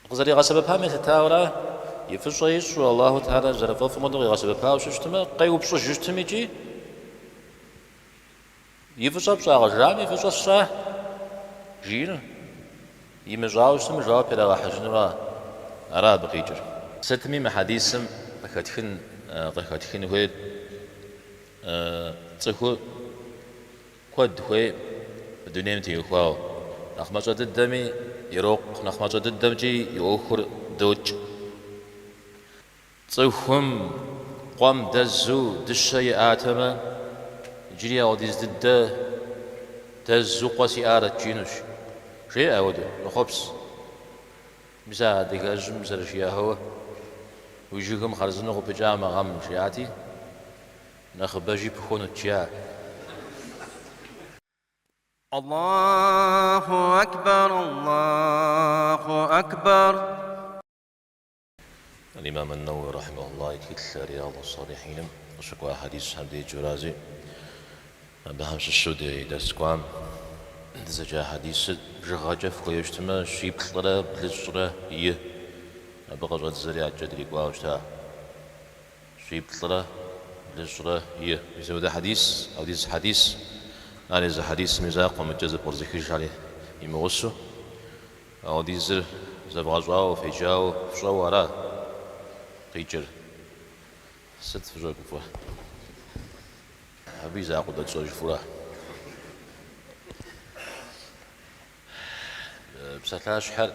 Къызэригъэсэбэпам елъытауэрэ, и фӏыщӏэ ищӏу Аллаху Тэхьэлэ зэрыфӏэфӏым хуэдэу къигъэсэбэпауэ щытмэ, къеупщӏыжу щытым икӏи и фӏыщӏэ пщӏакъэ жаӏэми фӏыщӏэ сщӏа жиӏэну, имыщӏауэ щытмэ, жэуап ирагъэхьыжынура? Ара абы къикӏыр. Сытми мы хьэдисым къыхэтхын къыхэтхын хуейр цӏыхур Куэд хуей мы дунейм теухуауэ. Нэхъ мащӏэ дыдэми ирокъу, нэхъ мащӏэ дыдэмкӏи и ӏуэхур докӏ. Цӏыхум къуэм дэзу дыщэ иӏатэмэ, иджыри ауэдиз дыдэ дэзу къуэ сиӏарэт жиӏэнущ. Жеӏэ ауэдэу, щӏохъуэпс. Мис а адыгэжьым зэрыжиӏауэ, уи жыгым хъарзынэу къыпыкӏа мы гъэм, жиӏати, Нэхъыбэжи пыхуэнут, жиӏа. Аллаху акбар, Аллаху акбар. Аль-Имам ан-Нэуи рахьимэхуллах и тхылъ Риад ас-Салихьиным къыщыкӏуа хьэдисхэм деджэрази, абыхэм щыщу ди дэрс кӏуам дызэджа хьэдисыр бжыгъэкӏэ фыхуейуэ щытмэ, щиплӏрэ блыщӏрэ и абы къыщӏэддзэри адэкӏэ дрикӏуауэ щыта. Щиплӏрэ блыщӏрэ и. Мис апхуэдэ хьэдис, апхуэдиз хьэдис, ар езы хьэдисым и закъуэ, мыдкӏэ зэпкърызыхыжхэри имыгъусэу, апхуэдизыр зэвгъэщӏауэ, феджауэ, фщӏэуэ ара къикӏыр? Сыт фыщӏэгуфӏэр? Абы и закъуэ дэ тщӏэжыфура? Псалъащхьэр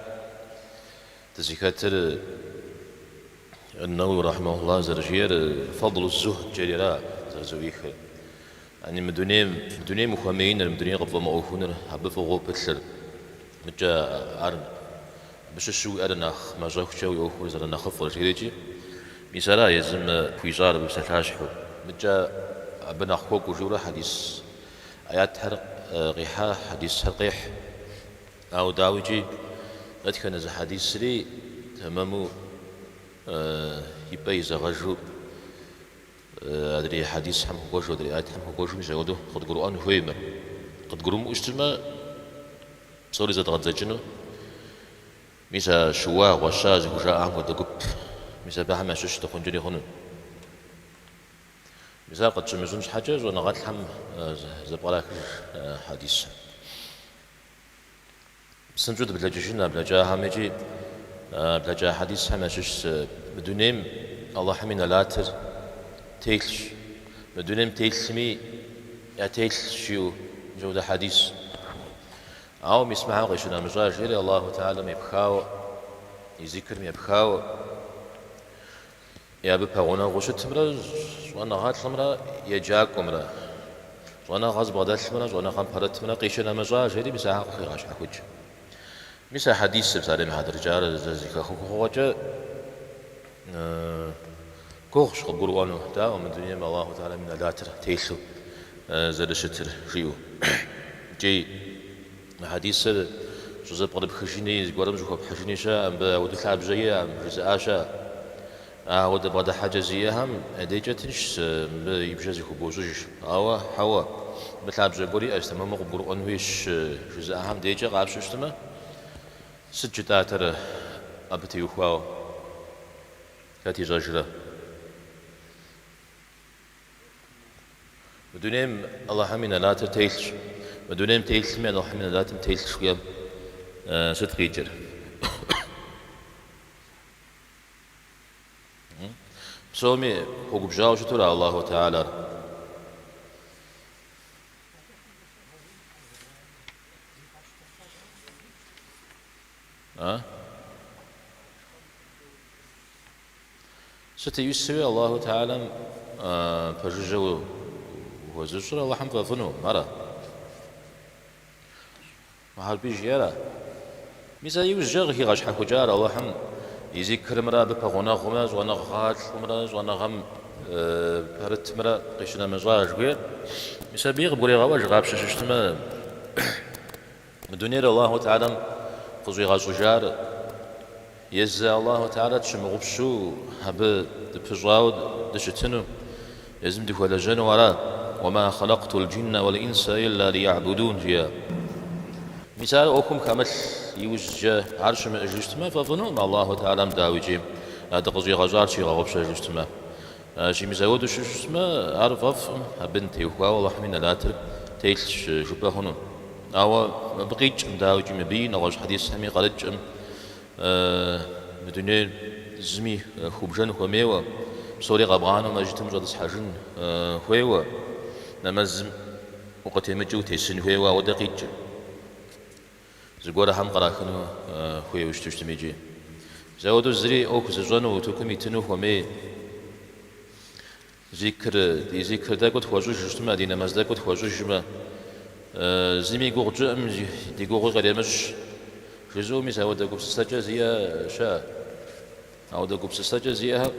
дызыхэтыр Ан-Нэуи рахьимэхуллах зэрыжиӏэр фадлу зухд жери ара зэрызэӏуихыр. Яни мы дунейм, мы дунейм ухуэмеиныр, мы дунейр къыпфӏэмыӏуэхуныр, абы фӏыгъуэу пылъыр, мыкӏэ ар абы щыщу уиӏэр нэхъ мащӏэхукӏэ уи ӏуэхур зэрынэхъыфӏыр жери икӏи. Мис ара езым хуищӏар абы псалъащхьэу. Мыкӏэ абы нэхъ хуэкӏуэу жиӏэурэ хьэдис Аятхэр къихьа, хьэдисхэр къехь. Ауэ дауикӏи, дэтхэнэ зы хьэдисри тэмэму и пӏэ изэгъэжу адрей хьэдисхэм хуэкӏуэжу, адрей аятхэм хуэкӏуэжу мис апхуэдэу къыдгурыӏуэн хуей мыр. Къыдгурымыӏуэу щытмэ, псори зэдгъэдзэкӏыну, мис а щыуа, гъуэща зыхужаӏэхэм хуэдэ гуп, мис абыхэм ящыщ дыхъункӏэри хъуну. Мис ар къытщымыщӏын щхьэкӏэ щӏэныгъэлӏхэм зэпкърахыж хьэдисыр. Псынщӏэу дыблэкӏыжын а блэкӏахэм икӏи блэкӏа хьэдисхэм ящыщ мы дунейм Алыхьым и нэлатыр телъщ, мы дунейм телъми ятелъщ жиӏэу мис апхуэдэ хьэдис. Ауэ мис мыхэм къищынэмыщӏа жери Аллаху Тэхьэлэм епхауэ, и зикрым епхауэ, Е абы пэгъунэгъуу щытымрэ щӏэныгъэлӏымрэ еджакӏуэмрэ, щӏэныгъэ зыбгъэдэлъымрэ щӏэныгъэм пэрытымрэ къищынэмыщӏа, жери мис ахэр къыхегъэщхьэхукӏ. Мис а хьэдисыр, псалъэм и хьэтыркӏэ, ар зэхэхыгъуэкӏэ гугъущ къыбгурыӏуэну, дауэ мы дунейм Аллаху Тэхьэлэм и нэлатыр телъу зэрыщытыр, жиӏэу. Икӏи мы хьэдисыр щӏызэпкърыпхыжыни, зыгуэрым щӏыхуэпхьыжыни щыӏэкъым, мыбы ауэдэу лъабжьэ иӏэкъым, жызыӏа щыӏэ. Ауэдэ бгъэдыхьэкӏэ зиӏэхэм я дежкӏэ тыншщ, мыбы и бжэ зыхубощӏыж. Ауэ, хьэуэ, мыбы лъабжьэ гуэр иӏэщ, тэмэму къыбгурыӏуэн хуейщ, жызыӏэхэм дежкӏэ къапщтэу щытмэ, сыт жытӏатэр абы теухуауэ? Хэт ищӏэжрэ? Мы дунейм Алыхьым и нэлатыр телъщ. Мы дунейм телъми Алыхьым и нэлатым телъщ жиӏэм сыт къикӏыр? Псоми хуэгубжьауэ щытура Аллаху Тэхьэлэр? А? Сыт ищӏысуи Аллаху Тэхьэлэм пэжыжьэ ухуэзыщӏыр Алыхьым фӏэфӏыну, ара? Мухьэрбий жиӏэра? Мис а иужькӏэ къыхигъэщхьэхукӏар Алыхьым и зикрымрэ абы пэгъунэгъумрэ щӏэныгъэлӏымрэ щӏэныгъэм пэрытымрэ къищынэмыщӏа жыхуиӏэр. Мис абыи къыбгурегъэӏуэж къапщтэу щытмэ, мы дунейр Аллаху Тэхьэлэм къыщӏигъэщӏыжар Езы Аллаху Тэхьэлэ тщымыгъупщэу абы дыпыщӏауэ дыщытыну, езым дыхуэлэжьэну ара? Уа ма халактул джинна уал инса илля лиягьбудун, жиӏа. Мис ар ӏуэхум хэмылъ иужькӏэ ар щымыӏэжу щытмэ, фӏэфӏынукъым Аллаху Тэхьэлам дауикӏи дыкъыщӏигъэщӏар тщигъэгъупщэжу щытмэ. Аращи, мис ауэдэу щытмэ, ар фӏэфӏкъым, абы теухуауэ Аллахьым и нэлатыр телъщ жыпӏэ хъуну. Ауэ мыбы къикӏкъым, дауикӏи, мыбыи нэгъуэщӏ хьэдисхэми къарыкӏкъым мы дунейр зыми хыубжэн хуэмейуэ, псори къэбгъанэу мэжджытым ущӏэтӏысхьэжын хуейуэ, нэмэзым укъытемыкӏыу утесын хуейуэ ауэдэ къикӏкъым. Зыгуэрхэм кърахыну хуейуэ щыту щытми икӏи. Мис ауэдэу зыри ӏуэху зыщӏэну, утыкум итыну хуэмей зикр, ди зикр тӏэкӏур тхуэщӏыжу щытмэ, ди нэмэз тӏэкӏур тхуэщӏыжмэ, зыми и гугъу тщӏыӏым, ди гугъуи къремыщӏ, жызыӏэу мис ауэдэ гупсысэкӏэ зиӏэ щыӏэ. Ауэдэ гупсысэкӏэ зиӏэхэр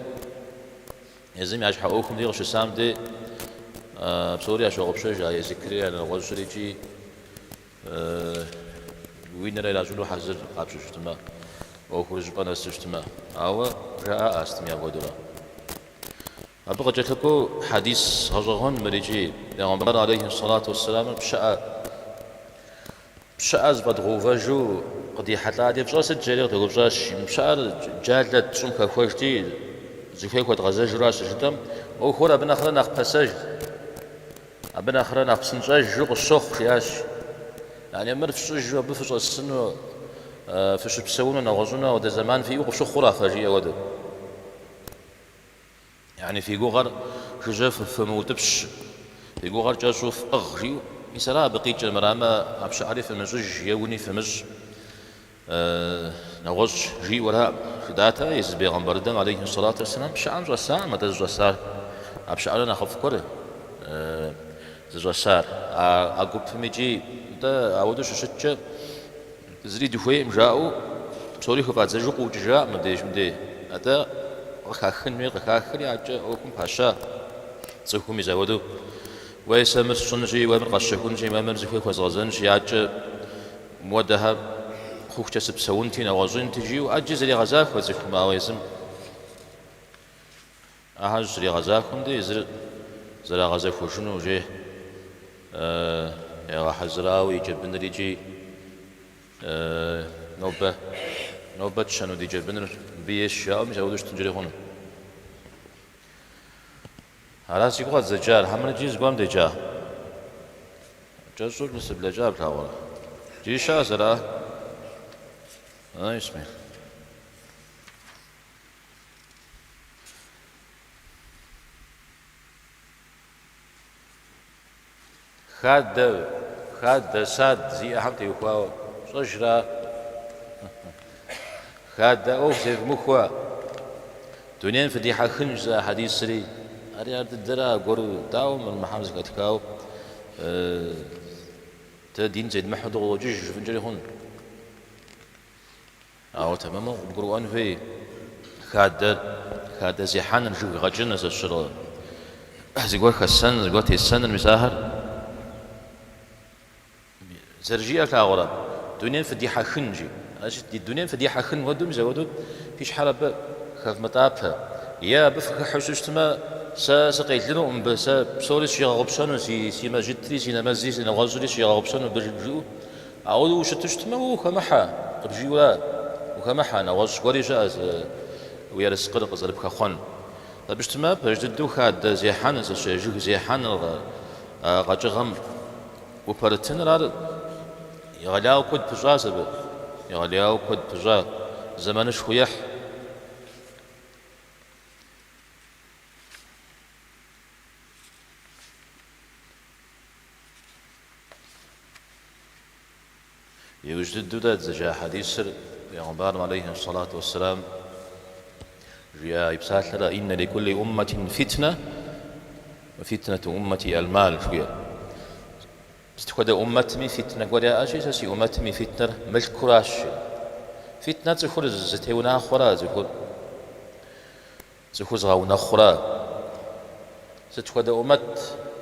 езым я щхьэ ӏуэхум дей къыщысам дей псори ящогъупщэж, а я зикри, я нэгъуэщӏри икӏи Уи нэр иращӏыну хьэзыр къапщтэу щытмэ, ӏуэхур щӏыпӏэ нэсу щытмэ. Ауэ жаӏаӏэ сытми апхуэдэурэ. Абы къыкӏэлъыкӏуэу хьэдис гъэщӏэгъуэн мыр икӏи Бегъымбар алейхи сэлату уэсселамыр пщыӏэ пщыӏэ зыфӏэдгъэувэжу къыдихьэлӏати, фщӏэр сыт жери къыдэгупщӏащ. Мы пщыӏэр джалэт, щӏым хэхуэжти, зыхуей хуэдгъэзэжуращ щыжытӏэм, ӏуэхур абы нэхърэ нэхъ пасэжт. Абы нэхърэ нэхъ псынщӏэжу къысщохъу, жиӏащ. Яни мыр фщӏыжу абы фыщӏэсыну, фыщыпсэуну, нэгъуэщӏыну ауэдэ зэман фиӏэу къыфщыхъурэ фэ, жиӏэ хуэдэу. Яни фи гугъэр жыжьэ фымыутӏыпщ, фи гугъэр кӏэщӏу фӏыгъ, жиӏэу. Мис ара абы къикӏыр, мырамэ, а пщыӏэри фымыщӏыж е уни фымыщӏ. Нэгъуэщӏ жиӏэу араӏым. Жытӏатэ, езы бегъымбар дыдэм, алейхи сэлату уэсселам, пщыӏэм щӏэсакъым, атӏэ зыщӏэсар а пщыӏэрэ нэхъыфӏ гуэр зыщӏэсар. А гупым икӏи, нтӏэ, ауэдэу щыщыткӏэ зыри дыхуейкъым жаӏэу псори хыфӏадзэжу къыӏукӏыжакъым мыбдежым дей. Атӏэ къыхахын хуейр къыхахри, адэкӏэ ӏуэхум паща цӏыхум мис ауэдэу уей сэ мыр сщӏынщи, уей мыр къэсщэхунщи, уей мыр зыхуей хуэзгъэзэнщи, адэкӏэ Муэдэхэр хъухукӏэ сыпсэунти, нэгъуэщӏынти, жиӏэу ӏэджи зэрегъэзахуэ цӏыхум, ауэ езым ахэр щызэригъэзахуэм де езыр зэрагъэзэхуэжыну уже ягъэхьэзырауэ и джэбыныр икӏи нобэ нобэ тщэну ди джэбыныр мыбы ейщ жаӏэу мис апхуэдэу щытынкӏэри хъуну. Ара си гугъэ дызэджар, хьэмэрэ иджыри зыгуэрым деджа? Кӏэщӏу сыблэкӏа плъагъурэ? Иджыри щыӏэ зэра? А, Исмел. Хадэ, хадэ, сад зиӏэхэм теухуауэ пщӏэжрэ? Хадэ ӏуэху зевмыхуэ, дунейм фыдихьэхын жызыӏэ хьэдисри, ари ар дыдэра аргуэру, дауэ мыр мыхьэм зэхэтхауэ, дэ дин зедмыхьэу дыкъыщӏокӏыж жыфӏынкӏэри хъун. Ауэ тэмэму къыбгурыӏуэн хуей хадэр, хадэ зехьэныр, жыг гъэкӏыныр, зэщыр зыгуэр хэсэныр, зыгуэр тесэныр, мис ахэр зэрыжиӏэр плъагъурэ, дунейм фыдихьэхын, жи. Аращи, ди дунейм фыдихьэхын хуэдэу, мис апхуэдэу фи щхьэр абы хэвмытӏапэ. Е абы фыхыхьэу щытмэ, сэ сыкъелынукъым мыбы, сэ псори сщигъэгъупщэну, си мэжджытри, си нэмэзри, си нэгъуэщӏри сщигъэгъупщэну мыбы жиӏэу. Ауэ ущыту щытмэ, уэ ухэмыхьэ, къыбжиӏэура, ухэмыхьэ, нэгъуэщӏ гуэри щыӏэ уи ерыскъыр къызэрыпхэхъуэн. Абы щытмэ, пэж дыдэу хадэ зехьэныр, зэщэ жыг зехьэныр, къэкӏыгъэм упэрытыныр ар егъэлеяуэ куэд пыщӏащ абы, егъэлеяуэ куэд пыщӏа, зэманышхуэ ехь. Иужь дыдэу дэ дызэджа хьэдисыр Пейгъэмбарым алейхи сэлату уэсселам жиӏа и псалъэра Иннэ ликулли уммэтин фитнэ, уэ фитнэту уммэти аль-мал жиӏэр. Сыт хуэдэ уммэтми фитнэ гуэр яӏэщи, сэ си уммэтым и фитнэр мылъкуращ, жиӏэр. Фитнэ цӏыхур зытеунахъуэра, цӏыхур? Цӏыхур зыгъэунэхъура? Сыт хуэдэ ӏумэт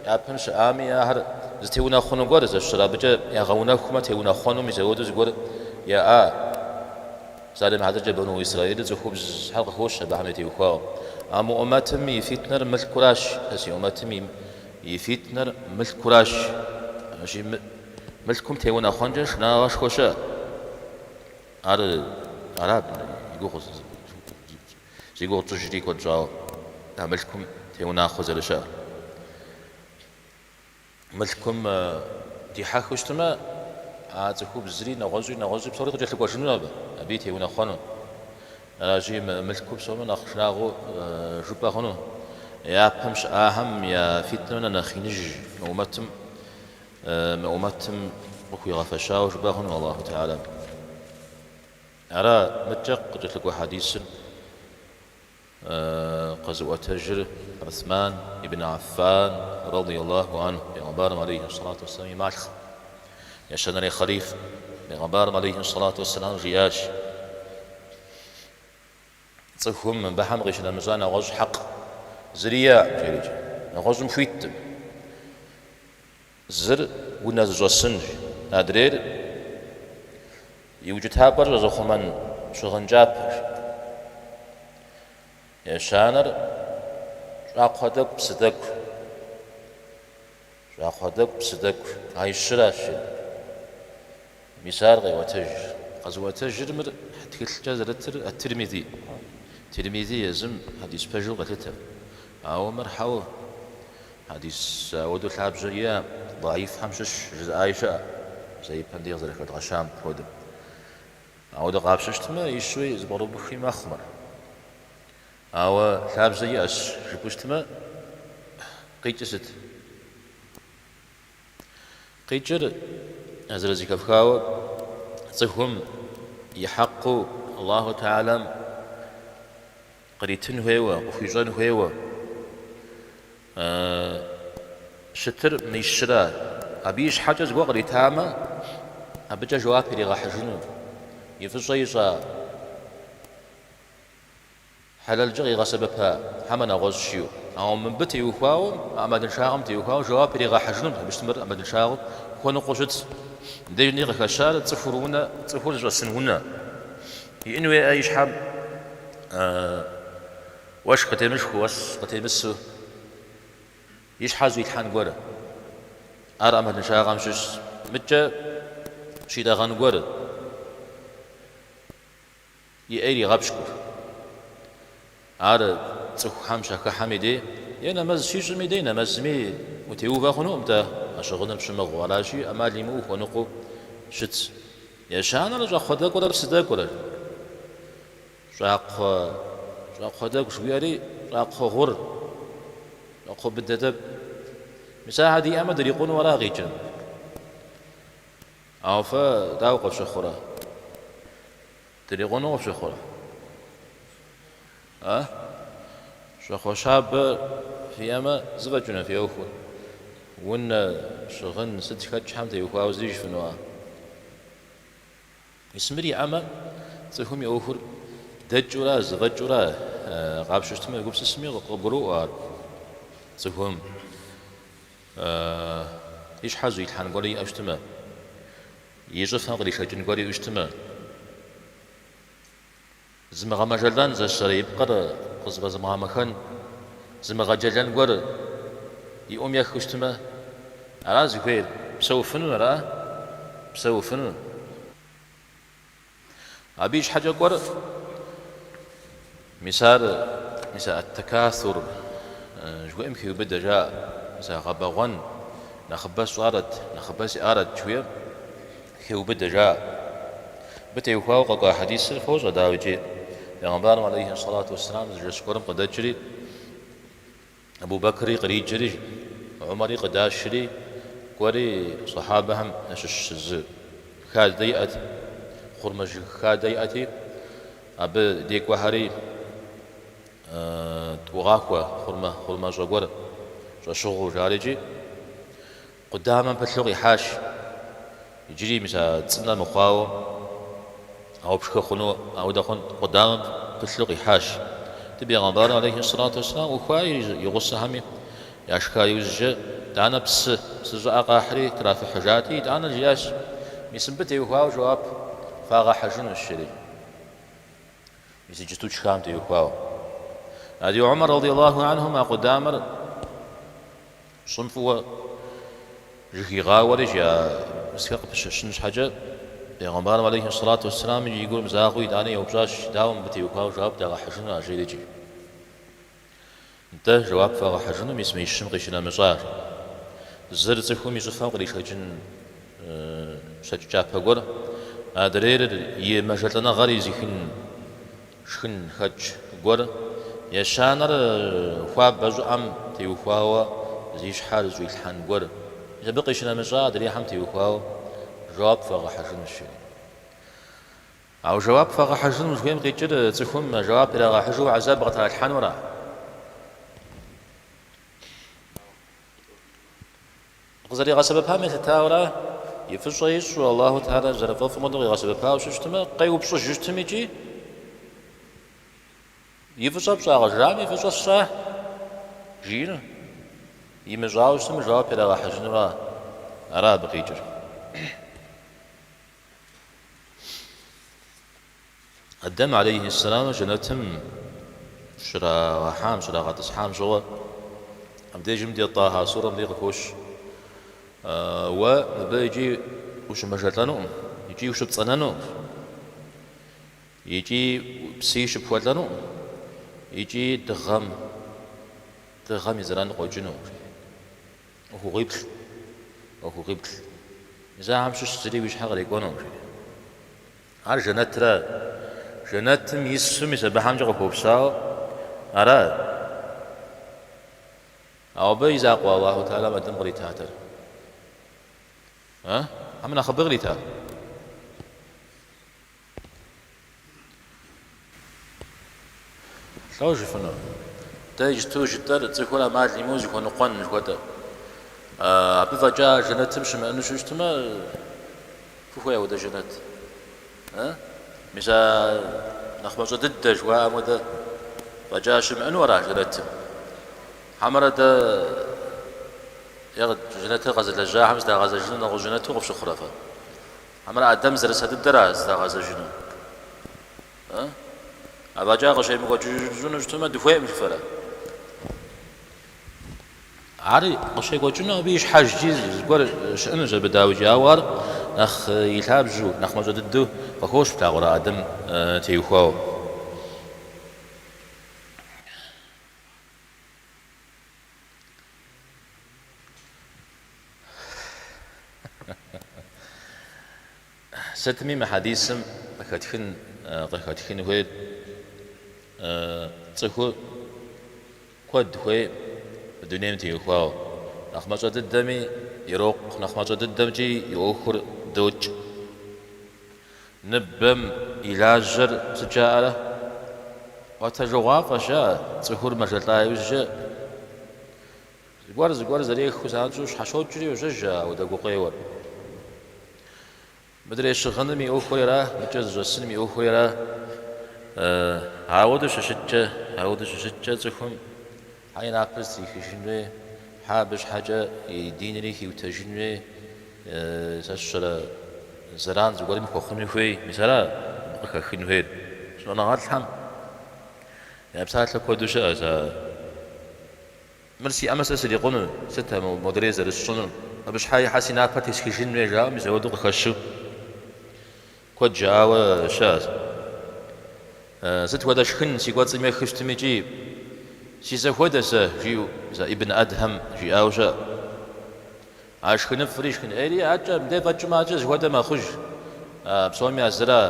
япэм щыӏами, ахэр зытеунэхъуну гуэр зэщыр абыкӏэ ягъэунэхумэ, теунэхъуэну мис апхуэдэу зыгуэр яӏа? Псалъэм и хьэтыркӏэ Бану Исраилыр цӏыхубзхэр къыхощ абыхэм ятеухуауэ. А мы ӏумэтым и фитнэр мылъкуращ, сэ си ӏумэтым и фитнэр мылъкуращ. Аращи, Мылъкум теунэхъуэнкӏэ шынагъэшхуэ щыӏэ. Ар ара и гугъу зи гугъу тщӏыжри куэд щӏауэ, а мылъкум теунахъуэ зэрыщыӏэр. Мылъкум дихьэхыу щытмэ, а цӏыхубзри, нэгъуэщӏи, нэгъуэщӏи псори къыкӏэлъыкӏуэжыну абы, абыи теунэхъуэну. Аращи, мылъкур псомэ нэхъ шынагъуэу жыпӏэ хъуну. Япэм щыӏахэм я фитнэм нэхъ иныж мы умэтым, мы умэтым къыхуигъэфэщауэ жыпӏэ хъуну Аллаху Тэхьэлам. Ара мыткӏэ къыкӏэлъыкӏуэ хьэдисыр къэзыӏуэтэжыр Усман ибн Аффан, радияллаху анху, Пейгъэмбарым алейхи сэлату уэсселам и малъхъэ, ещанэрей хъалиф, Пейгъэмбарым алейхи сэлату уэсселам жиӏащ, Цӏыхум мыбыхэм къищынэмыщӏа нэгъуэщӏ хьэкъ зыри иӏэкъым, жерикӏэ, нэгъуэщӏым хуиткъым. Зыр унэ зыщӏэсынщ, адрейр и укӏытапӏэр щӏэзыхъумэн щыгъын кӏапэщ. Ещанэр щӏакхъуэ тӏэкӏу, псы тӏэкӏу. Щӏакхъуэ тӏэкӏу, псы тӏэкӏу. А щыращ. Мис ар къеӏуэтэж. Къэзыӏуэтэжыр мыр тхылъкӏэ зэрытыр Ат-Тирмизи. Тирмизи езым хьэдис пэжу къелъытэ. Ауэ мыр хьэуэ. Хьэдис ауэдэу лъабжьэ иӏэ даифхэм щыщ жызыӏаи щыӏэ, мис а ипэм дей къызэрыхэдгъэщам хуэдэу. Ауэдэу къапщтэу щытмэ, ищуи зэпкърыбухи мэхъу мыр. Ауэ лъабжьэ иӏэщ жыпӏэу щытмэ, къикӏыр сыт? Къикӏыр зэрызэхэфхауэ, цӏыхум и хьэкъыу Аллаху Тэхьэлам къритын хуейуэ, къыхуищӏэн хуейуэ щытыр мы щыра. Абы и щхьэкӏэ зыгуэр къритамэ, абыкӏэ жэуап иригъэхьыжыну, и фӏыщӏэ ищӏа, хьэлэлкӏэ къигъэсэбэпа хьэмэ нэгъуэщӏ жиӏэу. Ауэ мыбы теухуауэ, а ӏэмалыншагъэм теухуауэ жэуап иригъэхьыжынут, абы щытмэ ӏэмалыншагъэу хуэныкъуэу щытщ. Мыбдежми къыхэщар цӏыхур унэ, цӏыхур зыщӏэсын унэ. Иӏэн хуейӏэ и щхьэм уэшх къытемышхыу, уэс къытемысу, и щхьэ щӏилъхьэн гуэр. Ар ӏэмалыншагъэм щыщщ. Мыткӏэ щитӏэгъэн гуэр. И ӏейр игъэпщкӏур. Ар цӏыхухэм щахыхьэм и дей е нэмэз щищӏым и дей, нэмэзми утеувэ хъунукъым-тӏэ, а щыгъыныр пщымыгъыу. Аращи, ӏэмал имыӏэу хуэныкъуэу щытщ. Ещанэр щӏакхъуэ тӏэкӏурэ псы тӏэкӏурэ. Щӏакхъуэ, щӏакхъуэ тӏэкӏу жыхуиӏэри щӏакхъуэ гъур, щӏакхъуэ быдэ тӏэкӏу. Мис ахэр диӏэмэ дрикъуну ара къикӏыр? Ауэ фэ дауэ къыфщыхъурэ? Дрикъуну къыфщыхъурэ? А? Щӏакхъуэ щабэ фиӏэмэ, зэфӏэкӏыну фи ӏуэхур? Унэ, щыгъын, сытхэкӏхэм теухуауэ зыри жыфынуа? Мис мыр иӏэмэ, цӏыхум и ӏуэхур дэкӏыурэ, зэфӏэкӏыурэ къапщтэу щытмэ, егупсысми къыбгуроӏуэ ар цӏыхум. И щхьэ щӏилъхьэн гуэр иӏэу щытмэ, и щӏыфэм къришэкӏын гуэр иӏэу щытмэ, зымыгъэмэжэлӏэн зэщэрэ и пкъыр къызэфӏэзымыгъэмэхэн, зымыгъэджэлэн гуэр и ӏум ехыу щытмэ, ара зыхуейр? Псэуфыну ара? Псэуфыну. Абы и щхьэкӏэ кӏуэр, мис ар, мис а ат-такасур жыхуиӏэм хеубыдэ жаӏэ, мис а гъэбэгъуэн, нэхъыбэ сщӏарэт, нэхъыбэ сиӏарэт жыхуиӏэм хеубыдэ жаӏэ. Абы теухуауэ къэкӏуа хьэдисыр фощӏэ, дауикӏи, Пейгъэмбарым алейхи сэлату уэсселам зы жэщ гуэрым къыдэкӏри, Абу Бэкри къриджэри, Умэри къыдашри, кӏуэри сахьабэхэм ящыщ зы хадэ иӏэт, хъурмэ жыг хадэ иӏэти, абы дей кӏуэхэри тӏугъахуэ хъурмэ, хъурмэщӏэ гуэр щӏэщыгъуэу жарикӏи, Къудамэм пылъу къихьащ. Иджыри мис а цӏынэ мыхъуауэ, ауэ пшхы хъуну ауэдэ хъун къудамэм пылъу къихьащ. Ди бегъымбарым алейхи сэлату уэсселам ӏухуаи и гъусэхэми яшха иужькӏэ итӏанэ псы, псы щӏыӏэ къахьри трафыхьыжати, итӏанэ жиӏащ, Мис мыбы теухуауэ жэуап фагъэхьыжынущ, жери. Мис иджыту тшхам теухуауэ. Ади Умар радиаллаху анхум а къудамэр щӏым фӏыуэ жыхигъауэри, жи а. Мисхэр къыпыщэщын щхьэкӏэ, Пегъэмбарым алейхи сэлату уэсселам и гур мызагъэу итӏанэ еупщӏащ, Дауэ мыбы теухуауэ жэуап дагъэхьыжыну а жери икӏи? Нтӏэ, жэуап фагъэхьыжыну мис мы ищым къищынэмыщӏар. Зыр цӏыхум и щӏыфэм къришэкӏын щэкӏ кӏапэ гуэр, адрейр и мэжэлӏэныгъэр изыхын шхынхэкӏ гуэр, ещанэр хуабэ щӏыӏэм теухуауэ зи щхьэр зыщӏилъхьэн гуэр. Мис абы къищынэмыщӏа адрейхэм теухуауэ жэуап фагъэхьыжынущ, жери. Ауэ жэуап фагъэхьыжыну жыхуиӏэм къикӏыр цӏыхум жэуап ирагъэхьыжу хьэзаб къытралъхьэнура? Къызэригъэсэбэпам елъытауэра, и фӏыщӏэ ищӏу Аллаху Тэхьэлэ зэрыфӏэфӏым хуэдэу къигъэсэбэпауэ щытмэ, къеупщӏыжу щытым икӏи и фӏыщӏэ пщӏакъэ жраӏэми фӏыщӏэ сщӏа жиӏэну, имыщӏауэ щытмэ, жэуап ирагъэхьыжынура? Ара абы къикӏыр. Адэм алейхи сэлам жэнэтым щрагъэхьам, щрагъэтӏысхьам щыгъуэ, абдежым де Тӏаха сурэм де къыхощ. Уэ мыбы икӏи ущымэжэлӏэнукъым, икӏи ущыпцӏэнэнукъым, икӏи псыи щыпхуэлӏэнукъым, икӏи дыгъэм, дыгъэм и зэран къокӏынукъым. ӏуэхугъуиплӏ, ӏуэхугъуиплӏ. Мис ахэм щыщ зыри уи щхьэ кърикӏуэнукъым, жери. Ар жэнэтра? Жэнэтым ису мис абыхэмкӏэ къыхуэупсауэ ара? Ауэ абы и закъуэ Аллаху Тэхьэлам Адэм къритатэр? А? Хьэмэ нэхъыбэ кърита? Лӏо жыфӏэну? Дэ иджыту жытӏэр цӏыхур ӏэмал имыӏэу зыхуэныкъуэн жыхуэтӏэр. Абы фӏэкӏа жэнэтым щымыӏэну щыщытмэ, фыхуей апхуэдэ жэнэт? Мис а нэхъ мащӏэ дыдэ жыхуаӏэм хуэдэ фӏэкӏа щымыӏэну ара жэнэтым? Хьэмэрэ дэ е жэнэтыр къэзылэжьахэм здагъэзэжыну нэгъуэщӏ жэнэту къыфщыхъурэ фэ? Хьэмэрэ Адэм зэрыса дыдэра здагъэзэжыну? Афӏэкӏа къыщемыкӏуэкӏыжыну щытмэ, дыхуейкъым жыфӏэрэ? Ар къыщекӏуэкӏыну абы и щхьэжкӏи зыгуэр щыӏэнущ абы дауикӏи, ауэ ар нэхъ и лъабжьэу, нэхъ мащӏэ дыдэу къыхощ плъагъурэ Адэм теухуауэ. Сытми мы хьэдисым къыхэтхын къыхэтхын хуейр цӏыхур куэд хуейкъым мы дунейм теухуауэ. Нэхъ мащӏэ дыдэми ирокъу, нэхъ мащӏэ дыдэмкӏи и ӏуэхур докӏ. Ныбэм и лажьэр сыт жаӏэрэ? ӏуэтэжыгъуафӏэщ жаӏэ, цӏыхур мэжэлӏа иужькӏэ. Зыгуэр зыгуэр зэрехыу занщӏэу щхьэщокӏри йожьэж ауэдэ гукъеуэр. Мыдрей щыгъыным и ӏуэхур ара, мыкӏэ зыщӏэсыным и ӏуэхур ара. Ауэдэу щыщыткӏэ, ауэдэу щыщыткӏэ цӏыхум хьэ и напэр зытрихыжын хуей, хьэ абы щхьэкӏэ и динри хиутэжын хуей, сэ сщӏэрэ зэран зыгуэрым хуэхъуну хуей, мис ара абы къыхэхын хуейр. Щӏэныгъэлӏхэм я псалъэ куэду щыӏэщ а. Мыр сиӏэмэ сэ срикъуну, сыт а модрей зэрысщӏынур? Абы щхьэи хьэ си напэр тесхыжын хуей жаӏэу мис ауэдэу къыхэщу куэд жаӏауэ щыӏэщ. Сыт хуэдэ шхын си кӏуэцӏым ехыу щытми икӏи си зэхуэдэ сэ, жиӏэу мис а Ибн Адхьэм жиӏауэ щыӏэ. А шхыныфӏри шхын ӏейри акӏэ мыдей фӏэкӏмэ акӏэ зэхуэдэ мэхъуж. Псоми а зыра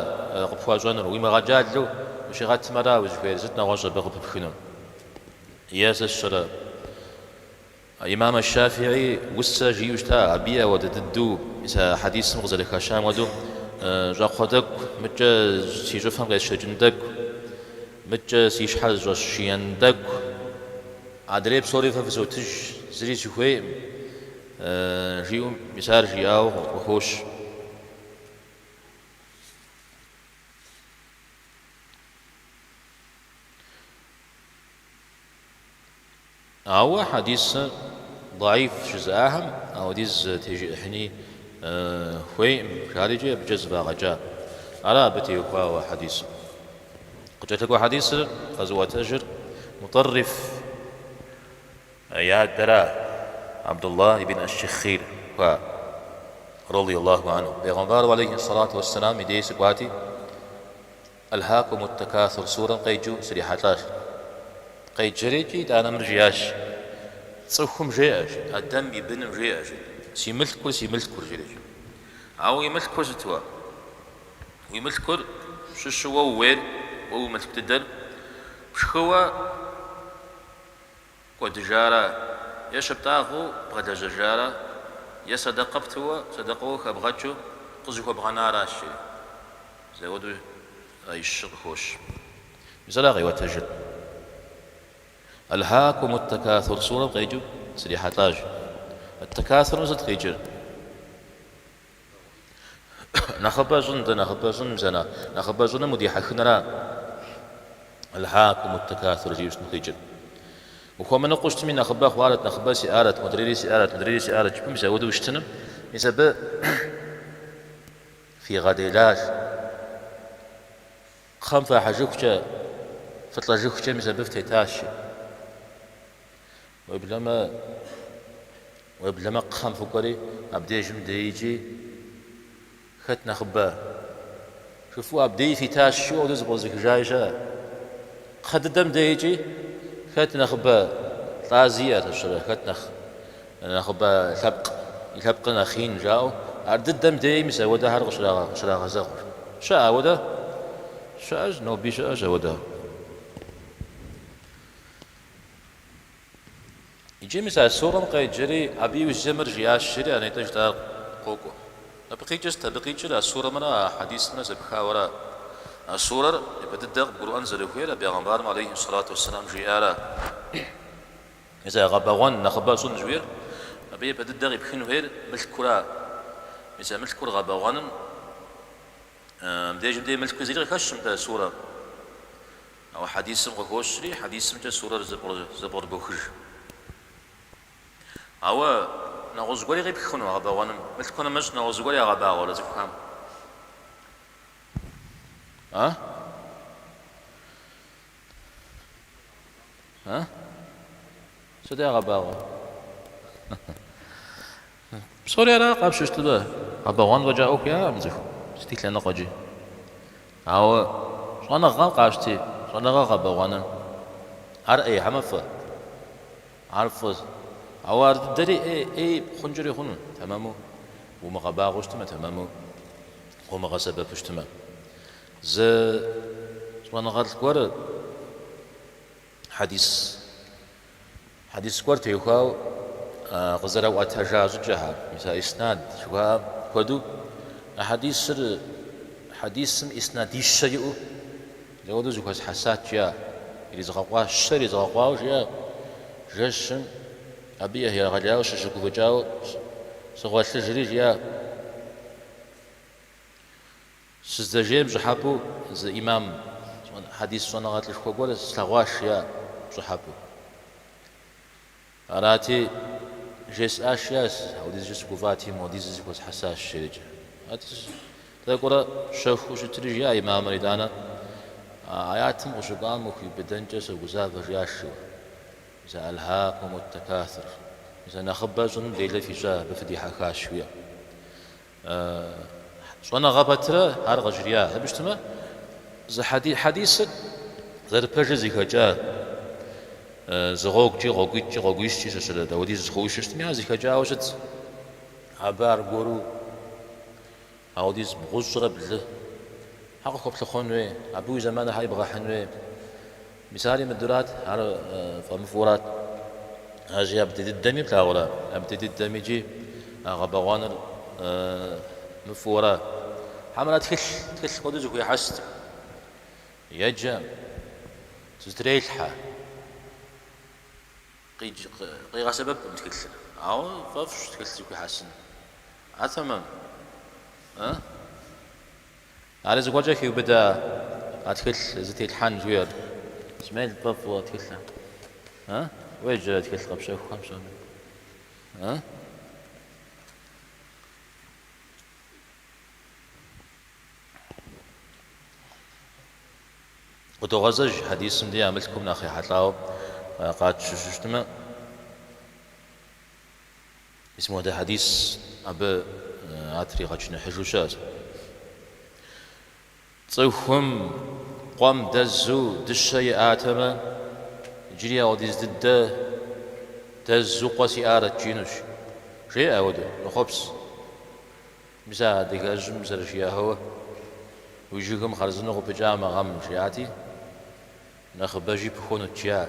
къыпхуащӏэнур, уимыгъэджалэу ущигъэтмэ ара узыхуейр, сыт нэгъуэщӏ абы къыпыпхынур? Е сэ сщӏэрэ, Имам аш-Шафии усэ жиӏэу щыта, абыи ауэдэ дыдэу, мис а хьэдисым къызэрыхэщам хуэдэу, щӏакхъуэ тӏэкӏу, мыкӏэ си щӏыфэм къесшэкӏын тӏэкӏу, мыкӏэ си щхьэр зыщӏэсшиен тӏэкӏу, адрей псори фэ фызотыж, зыри сыхуейкъым, жиӏэу мис ар жиӏауэ къыхощ. Ауэ хьэдисыр даиф жызыӏахэм ауэдиз тежыӏыхьыни хуейкъым, жарикӏи абыкӏэ зэфӏагъэкӏа. Ара абы теухуауэ хьэдисыр. Къыкӏэлъыкӏуэ хьэдисыр къэзыӏуэтэжыр Мутӏэрриф и адэра, Абдулла ибн аш-Шихъир хуа. Радий Аллаху анху. Бегъымбару алейхи сэлату уэсселам и дей сыкӏуати, Альхакумут такасур сурэм къеджэу срихьэлӏащ. Къеджэри икӏи итӏанэ мыр жиӏащ, Цӏыхум жеӏэ, жи, Адэм и быным жеӏэ, жи, си мылъкур, си мылъкур, жери. Ауэ уи мылъкур сыт уэ? Уи мылъкур щыщу уэ ууейр, уэ уи мылъку дыдэр пшхыуэ кӏуэдыжара, е щыптӏагъэу бгъэлэжьэжара, е сэдэкъэ птыуэ, сэдэкъэуэ хэбгъэкӏыу къызыхуэбгъэнаращ, жери. Мис ауэдэу а и щыр къыхощ. Мис ара къиӏуэтэжыр. Альхакумут такасур сурэм къеджэу срихьэлӏащ. Ат-такасурым сыт къикӏыр? Нэхъыбэ щӏын, дэ нэхъыбэ щӏын, мис а нэхъыбэ щӏыным удихьэхыныра? Альхакумут такасур жиӏэу щытым къикӏыр. Ухуэмыныкъуэу щытми, нэхъыбэ хъуарэт, нэхъыбэ сиӏарэт, модрейри сиӏарэт, мыдрейри сиӏарэт жыпӏэу мис ауэдэу щытыным, мис абы фигъэделащ. Кхъэм фахьыжыхукӏэ, фылӏэжыхукӏэ мис абы фытетащ. Уеблэмэ, уеблэмэ кхъэм фыкӏуэри, абдежым дейкӏи хэт нэхъыбэ жыфӏэу абдеи фитащ, жиӏэу ауэдэу зэпкърызыхыжаи щыӏэ. Кхъэ дыдэм дейкӏи хэт нэхъыбэ лӏа зиӏэр, щэрэ, хэт нэхъ нэхъыбэ лъэпкъ, и лъэпкъыр нэхъ ин жаӏэу, ар дыдэм деи мис ауэдэхэр къыщрагъэзэгъыр. Щыӏэ ауэдэ? Щыӏэщ, ноби щыӏэщ ауэдэ. Иджы мис а сурэм къеджэри, абы иужькӏэ мыр жиӏащ, жери а нетӏэ жытӏар къокӏуэ. Абы къикӏыр сыт? Абы къикӏыр а сурэмрэ а хьэдисымрэ зэпхауэ ара? А сурэр япэ дыдэ къыбгурыӏуэн зэрыхуейр а бегъымбарым алейхи сэлату уэсселам жиӏара? Мис а гъэбэгъуэн, нэхъыбэ щӏын жыхуиӏэр, абы япэ дыдэ къипхын хуейр мылъкура? Мис а мылъкур гъэбэгъуэным мыбдежым дей мылъку зыри къыхэщым дэ сурэм. Ауэ хьэдисым къыхощри, хьэдисымкӏэ сурэр зэпкърыбохыж. Ауэ нэгъуэщӏ гуэри къипх хъуну гъэбэгъуэным? Мылъку нэмыщӏ нэгъуэщӏ зыгуэр ягъэбагъуэрэ цӏыхухэм? А? А? Сыт ягъэбагъуэр? Псори ара къапщтэу щытмэ, гъэбэгъуэн фӏэкӏа ӏуэху яӏэкъым цӏыхум, сыт и лъэныкъуэкӏи. Ауэ щӏэныгъэм къащти, щӏэныгъэ гъэбэгъуэным, ар ӏей хьэмэ фӏы? Ар фӏы. Ауэ ар дыдэри ӏей, ӏей хъункӏэри хъуну, тэмэму умыгъэбагъуэу щытмэ, тэмэму умыгъэсэбэпу щытмэ. Зы щӏэныгъэлӏ гуэр хьэдис Хьэдис гуэр теухуауэ къызэраӏуэтэжа щӏыкӏэхэр, мис а иснад жыхуаӏэм хуэдэу, а хьэдисыр, хьэдисым иснадищэ иӏэу, зэуэдэу зэхуэсхьэсат, жиӏа, иризгъэкъуа, щэ иризгъэкъуауэ, жиӏа, жэщым абы егъэлеяуэ сыщыгуфӏыкӏауэ сыгъуэлъыжри, жиӏа. Сыздэжейм пщӏыхьэпӏэу зы имам, хьэдис щӏэныгъэлӏышхуэ гуэр слъэгъуащ, жиӏа пщӏыхьэпӏэу. Арати, жесӏащ, жиӏа, ауэдизкӏэ сыгуфӏати, муэдизыр зэхуэсхьэсащ, жерикӏэ. Арати, тӏэкӏурэ щэхуу щытри, жиӏа имамыр итӏанэ, а аятым къыщыкӏуам ухиубыдэнкӏэ согузавэ, жиӏащ, жиӏэу. Мис а альхакумут такасур, мис а нэхъыбэ щӏыным делэ фищӏа, абы фыдихьэхащ, жиӏэу. Щӏэныгъэ пэтрэ ар къыжриӏа. Абы щытмэ, зы хьэдисыр зэрыпэжыр зэхэкӏа, зы гъуэгукӏи, гъуэгуитӏкӏи, гъуэгуищкӏи щыщырэ дауэдиз хъууи щытми, ар зэхэкӏауэ щытщ. Абы аргуэру ауэдиз бгъущӏрэ блы хьэ къыхуэплъыхъуэн хуей, абы уи зэманыр хьэ ебгъэхьын хуей. Мис ари мыдурат, ар фӏэмыфӏурат. Аращи, абдей дыдэми плъагъурэ, абдей дыдэми икӏи а гъэбэгъуэныр мыфӏыуэра. Хьэмэрэ тхылъ, тхылъ куэду зэхуехьэс, еджэ, зытрелъхьэ, къигъэсэбэпкъым тхылъыр. Ауэ фӏэфӏщ тхылъ зэхуихьэсын. Ар тэмэм? А? Ари зыгуэркӏэ хиубыда а тхылъ зытелъхьэн жыхуиӏэр? Исмел пфӏэфӏ уэ тхылъыр? А? Уеджэрэ тхылъ къэпщэхухэм псоми? А? Къыдогъэзэж хьэдисым дей а мылъкум нэхъ ехьэлӏауэ къатщу щытмэ. Мис мыуэдэ хьэдис абы Ар тригъэчыныхьыжу щыӏэщ. Цӏыхум къуэм дэзу дыщэ иӏатэмэ, иджыри ауэдиз дыдэ дэзу къуэ сиӏарэт жиӏэнущ. Жеӏэ ауэдэу, щӏохъуэпс. Мис а адыгэжьым зэрыжиӏауэ, уи жыгым хъарзынэу къыпыкӏа мы гъэм жиӏати, нэхъыбэжи пыхуэнут жиӏа.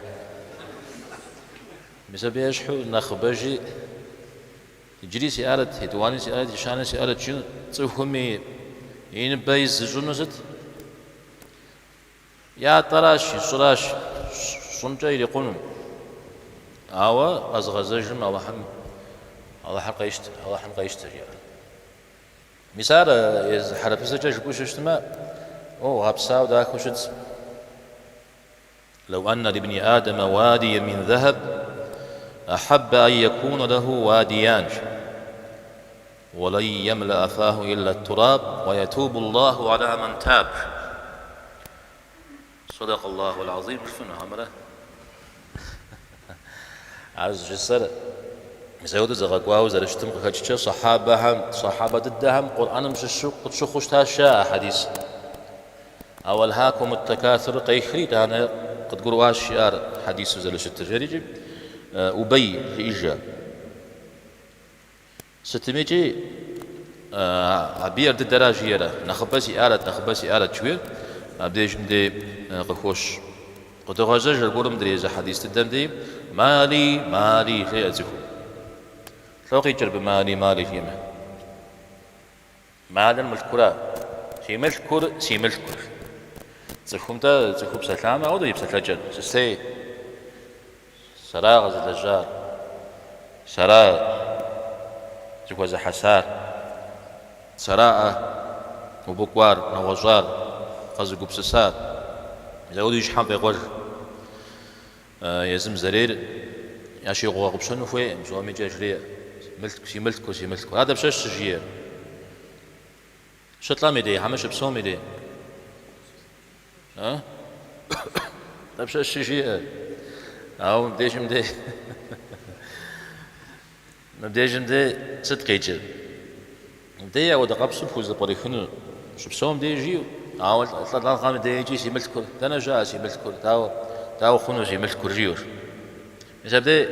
Мис абы ещхьу нэхъыбэжи иджыри сиӏарэт, етӏуани сиӏарэт, ещани сиӏарэт жиӏэну цӏыхум и ныбэ из зыщӏыну сыт? Ятӏэращ, щӏыращ, щӏымкӏэ ирикъуну. Ауэ къэзыгъэзэжым Алыхьым, Алыхьыр къещтэ, Алыхьым къещтэ, жиӏэ. Мис ар езы хьэрыпыбзэкӏэ жыпӏэу щыщытмэ, о, гъэпсауэ дахэу щытщ. Лэу анна либни Адама уадия мин захаб, ахьэббэ ан якуна лэху уадиян. Уэлэн емлэӏэ фаху илля ттураб, уэ ятубу Аллаху аля ман таб. Садака Аллаху аль-Азим жыфӏэну хьэмэрэ? Ар зыжысӏэр мис апхуэдэу зэгъэкӏуауэ зэрыщытым къыхэкӏкӏэ сахьабэхэм, сахьабэ дыдэхэм Къурӏэным щыщу къытщыхъуу щытащ а хьэдис. Ауэ Алхакумут такасур къехри, итӏанэ къыдгурыӏуащ ар хьэдису зэрыщытыр. Жерикӏи Убей жиӏэжа. Сытымикӏи абы ар дыдэра жиӏэрэ, нэхъыбэ сиӏарэт, нэхъыбэ сиӏарэт жыхуиӏэр абдежым дей къыхощ. Къыдогъэзэж аргуэру мыдрей зы хьэдис дыдэм дей, Мали, мали, жеӏэ цӏыхум. Лӏо къикӏыр абы мали, мали жиӏэмэ? Малыр мылъкура? Си мылъкур, си мылъкур. Цӏыхум-тӏэ, цӏыхур псэлъамэ, ауэдэу и псэлъэкӏэр, сысей. Сэра къэзылэжьар, сэра зыхуэзыхьэсар, сэраӏэ мобы кӏуар, нэгъуэщӏар, къэзыгупсысар. Мис ауэдэу и щхьэм фӏекъуэж. Езым зэрейр ящигъэгъупщэну хуейкъым, псомикӏэ жреӏэ, Мылъку, си мылъку, си мылъку. Ар дапщэщ щыжиӏэр? Щылӏэм и дей, хьэмэ щыпсэум и дей? А? Дапщэщ щыжиӏэр? Ауэ мыбдежым дей мыбдежым дей сыт къикӏыр? Мыбдей ауэдэ къэпсу пхузэпкърихыну щыпсэум дей жиӏэу, ауэ лӏэныгъэм дейкӏи си мылъкур, дэнэ щыӏэ си мылъкур, дауэ, дауэ хъуну си мылъкур жиӏэущ. Мис абдей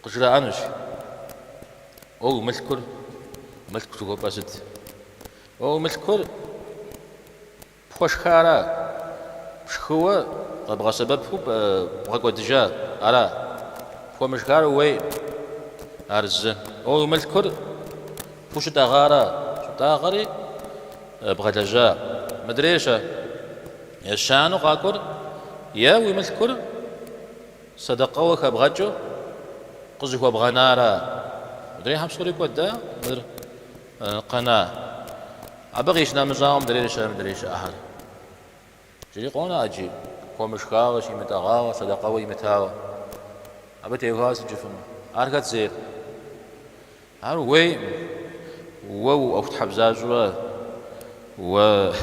къыжраӏэнущ, Уэ уи мылъкур, мылъку жыхуэпӏэр сыт? Уэ уи мылъкур пхуэшхара, пшхыуэ къэбгъэсэбэпу бгъэкӏуэдыжа, ара? Пхуэмышхар ууейкъым, ар зы. Уэ уи мылъкур пхущытӏэгъара, щыптӏагъэри бгъэлэжьа. Мыдрейр-щэ? Ещанэу къакӏуэр е уи мылъкур сэдэкъэуэ хэбгъэкӏыу къызыхуэбгъэнара? Мыдрейхэм псори кӏуэда, мыр къэна. Абы къищынэмыщӏауэ мыдрейр щэ, мыдрей щыӏэхэр. Иджыри къонэ ӏэджи, хуэмышхауэ, щимытӏэгъауэ, сэдэкъэуэ имытауэ. Абы теухуауэ сыт жыфӏэну? Ар хэт зейр? Ар ууейкъым, уэ уӏуэхутхьэбзащӏэурэ, уэ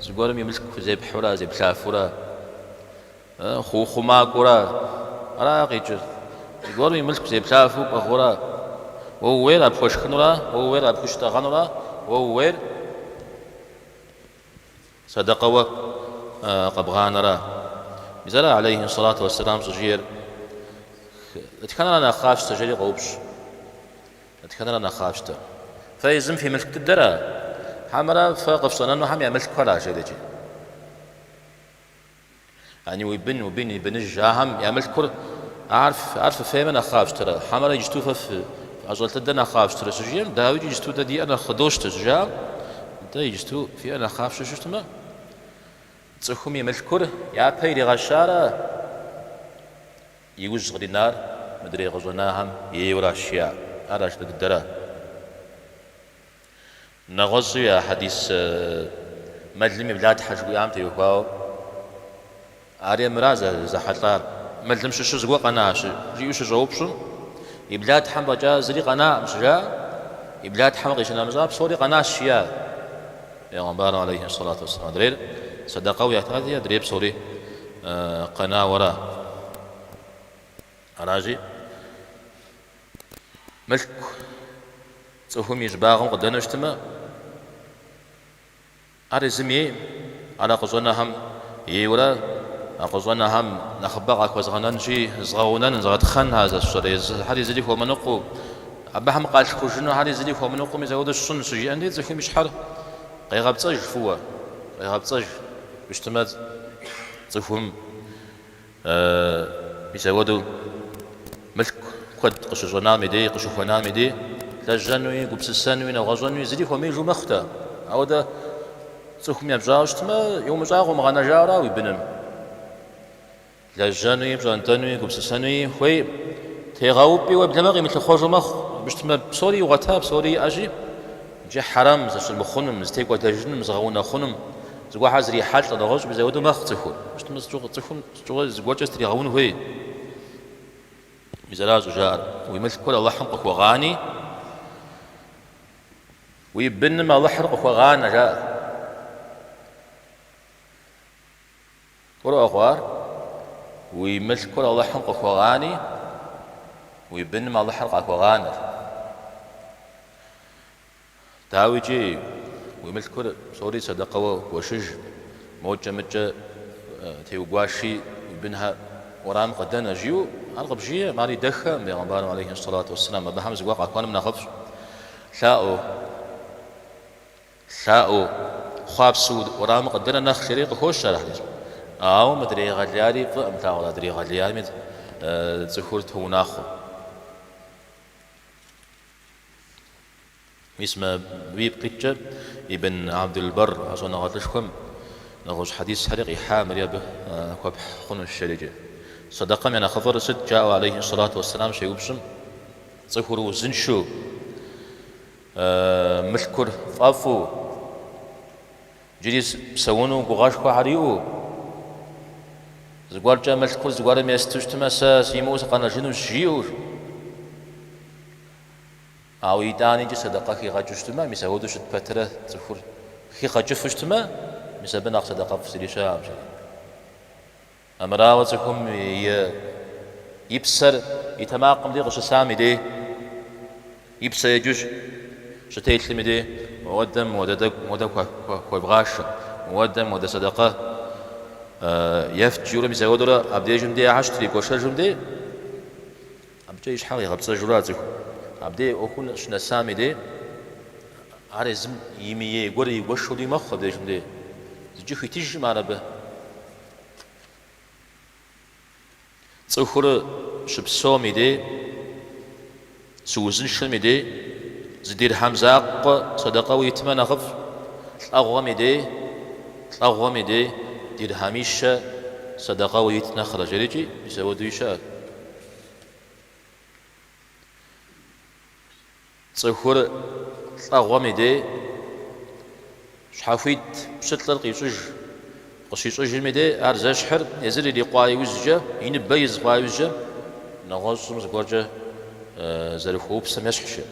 зыгуэрым и мылъку зепхьэурэ, зеплъафэурэ, ухъумакӏуэурэ, ара къикӏыр? Зыгуэрым и мылъку зеплъафэу пӏыгъыурэ, уэ ууейр а пхуэшхынура, уэ ууейр а пхущытӏэгъэнура, уэ ууейр сэдэкъэуэ къэбгъанэра? Мис ара алейхи сэлату уэсселам щӏыжиӏэр, Дэтхэнэра нэхъ къафщтэ, жери къоупщӏ. Дэтхэнэра нэхъ къафщтэ? Фэ езым фи мылъку дыдэра, хьэмэрэ фэ къыфщӏэнэнухэм я мылъкухэра, жерикӏи. Яни уи бын, уи бын и быныж, ахэм я мылъкур, ар ар фыфеймэ нэхъ къафщтэрэ, хьэмэрэ иджыту фэ фӏэщӏэлъ дыдэр нэхъ къафщтэрэ щыжиӏэм, дауикӏ иджыту дэ диӏэр нэхъ къыдощтэ щыжаӏэм, дэ иджыту фиӏэр нэхъ къафщтэу щытмэ, цӏыхум и мылъкур япэ иригъэщарэ иужь къринар мыдрей къыщӏэнахэм ейуэращ жиӏа, ар а жытӏэ дыдэра. Нэгъуэщӏуи а хьэдис мэлым и блатхьэ жыхуиӏам теухуауэ, ари мыра зэхьэлӏар, мэлым щыщу зыгуэр къэна жиӏэу щыщӏэупщӏым, и блатхьэм фӏэкӏа зыри къэнаӏым щыжаӏэм, и блатхьэм къищынэмыщӏа псори къэнащ жиӏа Пейгъэмбарым алейхи сэлату уэсселам. Адрейр сэдэкъэу ятати, адрей псори къэнауэра. Аращи, мылъку. Цӏыхум и щӏыбагъым къыдэнэу щытмэ, ар езым ейм, ар а къыщӏэнэхэм ейуэрэ, а къыщӏэнэхэм нэхъыбэ къахуэзгъэнэнщи, згъэунэн, згъэтхъэн ар зэсщӏэрэ, езыхэри зыри хуэмыныкъуэу, абыхэм къалъхужынухэри зыри хуэмыныкъуэу мис апхуэдэу сщӏын щыжиӏэм дей цӏыхум и щхьэр къегъэпцӏэж фӏыуэ, къегъэпцӏэж. Щытмэ, цӏыхум Мис апхуэдэу мылъку куэд къыщыщӏэнам и дей, къыщыхуэнам и дей, лэжьэнуи, гупсысэнуи, нэгъуэщӏэнуи зыри хуэмеижу мэхъу-тӏэ. Ауэдэ цӏыхум епщӏауэ щытмэ, йумыщӏа къыумыгъэнэжауэра уи быным? Лэжьэнуи, пщӏэнтӏэнуи, гупсысэнуи хуейкъым. Тегъэупӏи уеблэмэ къимылъыхъуэжу мэхъу. Абы щытмэ, псори игъуэта, псори иӏэщи, иджы хьэрэм зыщӏыр мыхъуным, зытекӏуэдэжыным, зыгъэунэхъуным, зыгуэрхэр зрихьэлӏэ, нэгъуэщӏ мис апхуэдэу мэхъу цӏыхур. Щытмэ, цӏыхум сытщыгъуи зыгуэркӏэ зытригъэун хуей. Мис ара щӏыжаӏэр, уи мылъкур Алыхьым къыхуэгъани, уи быным Алыхьыр къыхуэгъанэ, жаӏэ. Гурыӏуэ хъуар, уи мылъкур Алыхьым къыхуэгъани, уи быным Алыхьыр къахуэгъанэ. Дауикӏи, уи мылъкур псори сэдэкъэуэ гуэшыж, мокӏэ-мыкӏэ теугуаши, уи бынхэр уэрам къыдэнэ, жиӏэу ар къыбжиӏэм, ар идэххэкъым бегъымбарым алейхи сэлату уэсселам, абыхэм зыгуэр къахуэным нэхъыфӏщ. Лъаӏуэу, лъаӏуэу, хъуапсэу уэрамым къыдэнэ нэхъ жери къыхощ ар хьэдисым. Ауэ мыдрей егъэлеяри фӏыӏым, плъагъурэ, адрей егъэлеями цӏыхур тоунахъуэ. Мис мыбы ипкъ иткӏэ Ибн Абдул-Барр а щӏэныгъэлӏышхуэм нэгъуэщӏ хьэдисхэри къихьа, мыри абы хуэпхь хъунущ жерикӏэ. Сэдэкъэм я нэхъыфӏыр сыт, жаӏэу алейхи сэлату уэсселам щеупщӏым, цӏыхур узыншэу, мылъкур фӏэфӏу, иджыри псэуну гугъэшхуэхэр иӏэу, зыгуэркӏэ мылъкур зыгуэрым есту щытмэ, сэ симыӏэу сыкъэнэжынущ, жиӏэу. Ауэ итӏаникӏи сэдэкъэ хигъэкӏыу щытмэ, мис апхуэдэу щыт пэтрэ цӏыхур хигъэкӏыфу щытмэ, мис абы нэхъ сэдэкъэфӏ зыри щыӏэкъым, жери. Армырауэ цӏыхум и псэр и тэмакъым дей къыщысам и дей, и псэ еджэу щытелъым и дей, мыуэдэм мыуэдэ тӏэкӏу, мыуэдэ хуевгъашэ, мыуэдэм мыуэдэ сэдэкъэ ефт, жиӏэурэ мис апхуэдэурэ абдежым дей ахэр щытригуэшэжым дей, Абыкӏэ и щхьэ къигъэпцӏэжурэ а цӏыхум. Абдей ӏуэхур щынэсам и дей, ар езым имыей гуэр игуэшури мэхъу абдежым дей. Зыкӏи хуитыжкъым ар абы. Цӏыхур щыпсэум и дей, щыузыншэм и дей, зы дирхьэм закъуэ сэдэкъэу итмэ нэхъыфӏщ. Лӏэгъуэм и дей, лӏэгъуэм и дей дирхьэмищэ сэдэкъэу ит нэхърэ, жерикӏи, мис апхуэдэуи щыӏэщ. Цӏыхур лӏэгъуэм и дей щхьэхуит пщылӏыр къищӏыж, къыщищӏыжым и дей ар зэщхьыр езыр ирикъуа иужькӏэ, и ныбэ из хъуа иужькӏэ, нэгъуэщӏым зыгуэркӏэ зэрыхуэупсэм ещхьщ.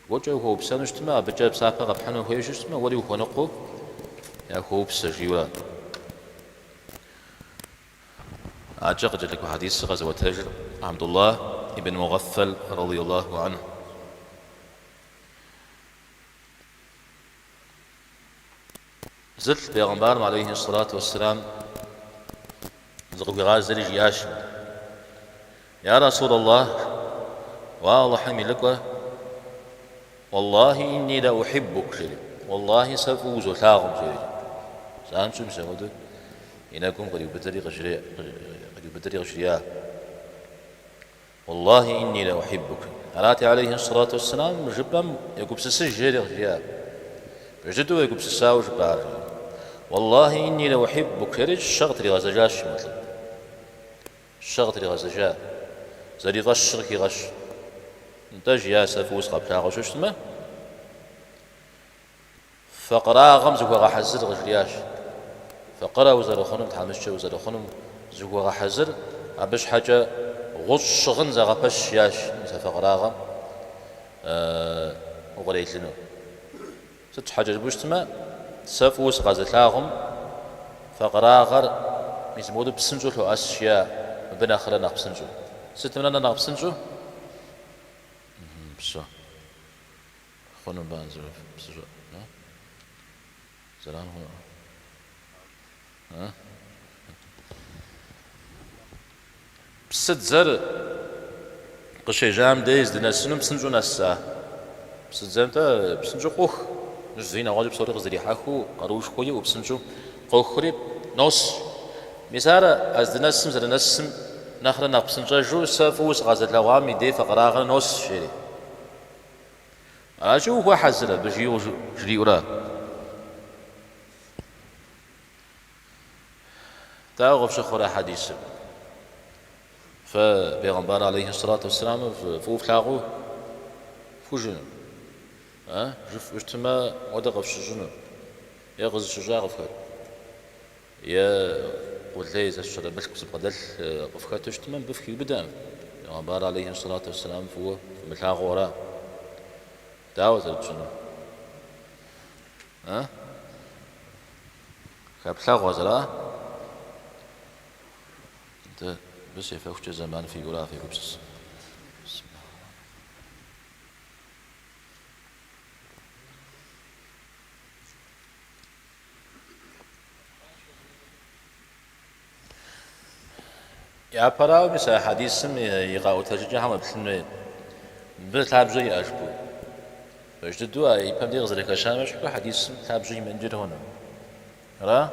Зыгуэркӏэ ухуэупсэну щытмэ, абыкӏэ псапэ къэпхьыну хуейуэ щытмэ, уэри ухуэныкъуэу яхуэупсэ, жиӏэурэ. Адэкӏэ къыкӏэлъыкӏуэ хьэдисыр къэзыӏуэтэжыр Абдуллах ибн Мугъэффэл радиаллаху анху. Зылӏ бегъымбарым алейхи сэлату уэсселам зыкъыхуигъазэри жиӏащ, Я Расул Аллах, уа Алыхьым и лӏыкӏуэ, Уаллахи инни ла ухьиббук, жери. Уаллахи сэ фӏыуэ узолъагъум, жери. Занщӏэу мис апхуэдэу и нэгум къриубыдэри къыжриӏа. Уаллахи инни ла ухьиббук. Арати, алейхи сэлату уэсселам, жыпӏэм егупсысыж, жери къыжриӏа. Пэж дыдэу уегупсысауэ жыпӏа ар, жери. Уаллахи инни ла ухьиббук, жери щэ къытригъэзэжащ мы лӏым. Щэ къытригъэзэжа, зэрифӏэщыр къыхигъэщ. Нтӏэ, жиӏа, сэ фӏыуэ сыкъэплъагъуу щытмэ, факъырагъэм зыхуэгъэхьэзыр къыжриӏащ. Факъырэ узэрыхъунум, тхьэмыщкӏэ узэрыхъунум зыхуэгъэхьэзыр, абы щхьэкӏэ гъущӏ щыгъын зэгъэпэщ, жиӏащ, мис а факъырагъэм укърелыну. Сыт щхьэкӏэ жыпӏэу щытмэ, сэ фӏыуэ сыкъэзылъагъум факъырагъэр мис мыуэдэу псынщӏэу лъоӏэс, жиӏа, мыбы нэхърэ нэхъ псынщӏэу. Сытым нэхърэ нэхъ псынщӏэу? Псо. Хъуну ба зы псы щӏыӏэ? Зэран хъуну? Псыдзэр къыщежьам дей здынэсынум псынщӏэу нэса. Псыдзэм-тӏэ псынщӏэу къох. Зыи нэгъуэщӏи псори къыздрихьэхыу, къаруушхуэ иӏэу псынщӏэу къохри нос. Мис ар а здынэсым зэрынэсым нэхърэ нэхъ псынщӏэжу сэ фӏыуэ сыкъэзылъэгъуам и дей факъырагъэр нос, жери. Аращи, ухуэхьэзыр абы жиӏэу жриӏэурэ. Дауэ къыфщыхъурэ хьэдисыр? Фэ бегъымбар алейхи сэлату уэсселамыр фӏыуэ флъагъуу фхужыӏэну? А? Жыфӏэу щытмэ, мыуэдэ къыфщыщӏыну? Е къызыщыщӏа къыфхэт? Е къулей сэ сщӏэрэ мылъку зыбгъэдэлъ къыфхэту щытмэ, мыбы фыхиубыдэкъым. Бегъымбар алейхи сэлату уэсселамыр фӏыуэ фымылъагъуу ара? Дауэ зэрытщӏынур? А? Хэплъэгъуэ зэра? Нтӏэ, мыбы сефэхукӏэ зэман фиӏэура фегупсыс. Япэрауэ, мис а хьэдисым и къэӏуэтэжыкӏэхэм уеплъын хуей. Мыбы лъабжьэ иӏэ жыпӏэу. Пэж дыдэу а ипэм дей къызэрыхэщам ещхьу хьэдисым лъабжьэ имыӏэнкӏи хъуну. Ара?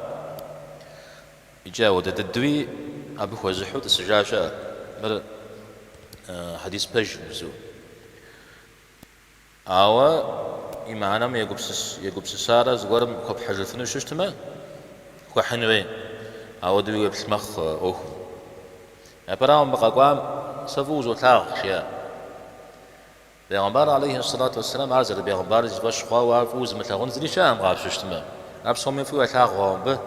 Икӏи ауэдэ дыдэуи абы хуэзыхьу тӏысыжа щыӏэ. Мыр хьэдис пэжкъым жызыӏэу. Ауэ и мыхьэнэм егупсысарэ зыгуэрым хуэпхьыжыфыну щыщытмэ, хуэхьын хуей. Ауэдэуи уеплъ мэхъу ӏуэхум. Япэрауэ, мыбы къэкӏуам сэ фӏыуэ узолъагъу, жиӏа. Бегъымбар алейхи сэлату уэсселам ар зэрыбегъымбарыр зи фӏэщ хъуауэ ар фӏыуэ зымылъагъун зыри щыӏэкъым къапщтэу щытмэ. Ар псоми фӏыуэ ялъагъу, ауэ мыбы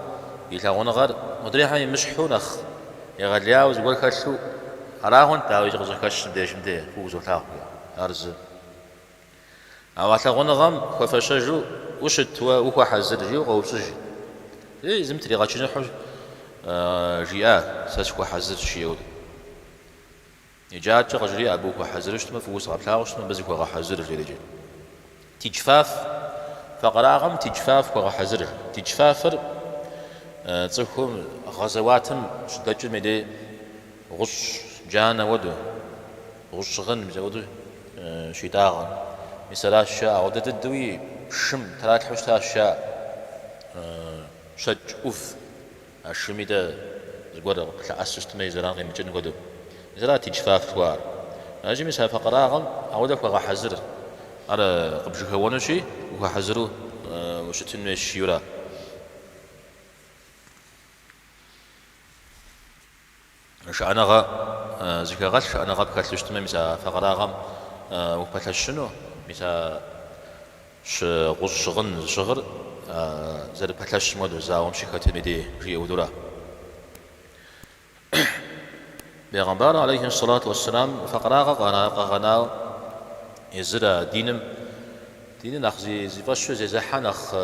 и лъагъуныгъэр модрейхэм емыщхьу нэхъ егъэлеяуэ зыгуэр хэлъу ара хъунт, дауикӏ къыщӏыхэщым дежым де фӏыуэ узолъагъу, жиӏэ. Ар зы. Ауэ а лъагъуныгъэм хуэфэщэжу ущыт уэ ухуэхьэзыр, жиӏэу къоупщӏыж. Е езым тригъэчыныхьу жиӏа, сэ сыхуэхьэзырщ, жиӏэу. Иджы адэкӏэ къыжриӏэ, абы ухуэхьэзыру щытмэ, фӏыуэ сыкъэплъагъуу щытмэ, абы зыхуэгъэхьэзыр, жери иджы. Тиджфаф, факъырагъэм тиджфаф хуэгъэхьэзыр. Тиджфафыр цӏыхум гъэзэуатым щыдэкӏым и дей гъущӏ джанэ хуэдэу, гъущӏ щыгъын мис апхуэдэу щитӏагъэр. Мис аращ жаӏэ, ауэдэ дыдэуи шым тралъхьэу щытащ жаӏэ щэкӏ ӏув. А шыми дэ зыгуэр къылъэӏэсу щытмэ, и зэран къимыкӏын хуэдэу. Мис ара тиджфаф жыхуаӏэр. Аращи, мис а факъырагъэм ауэдэ хуэгъэхьэзыр. Ар къыбжьэхэуэнущи, ухуэхьэзыру ущытын хуейщ, жиӏэура. Шыӏэныгъэ зыхэгъэлъ, шыӏэныгъэ пхэлъу щытмэ, мис а факъырагъэм упэлъэщыну, мис а гъущӏ щыгъын зыщыгъыр зэрыпэлъэщым хуэдэу зауэм щыхэтым и дей, жиӏэ хуэдэура. Бегъымбар алейхи сэлату уэсселам факъырагъэ къэгъэнауэ езыр а диным, диныр нэхъ зи фӏэщу зезыхьэ нэхъ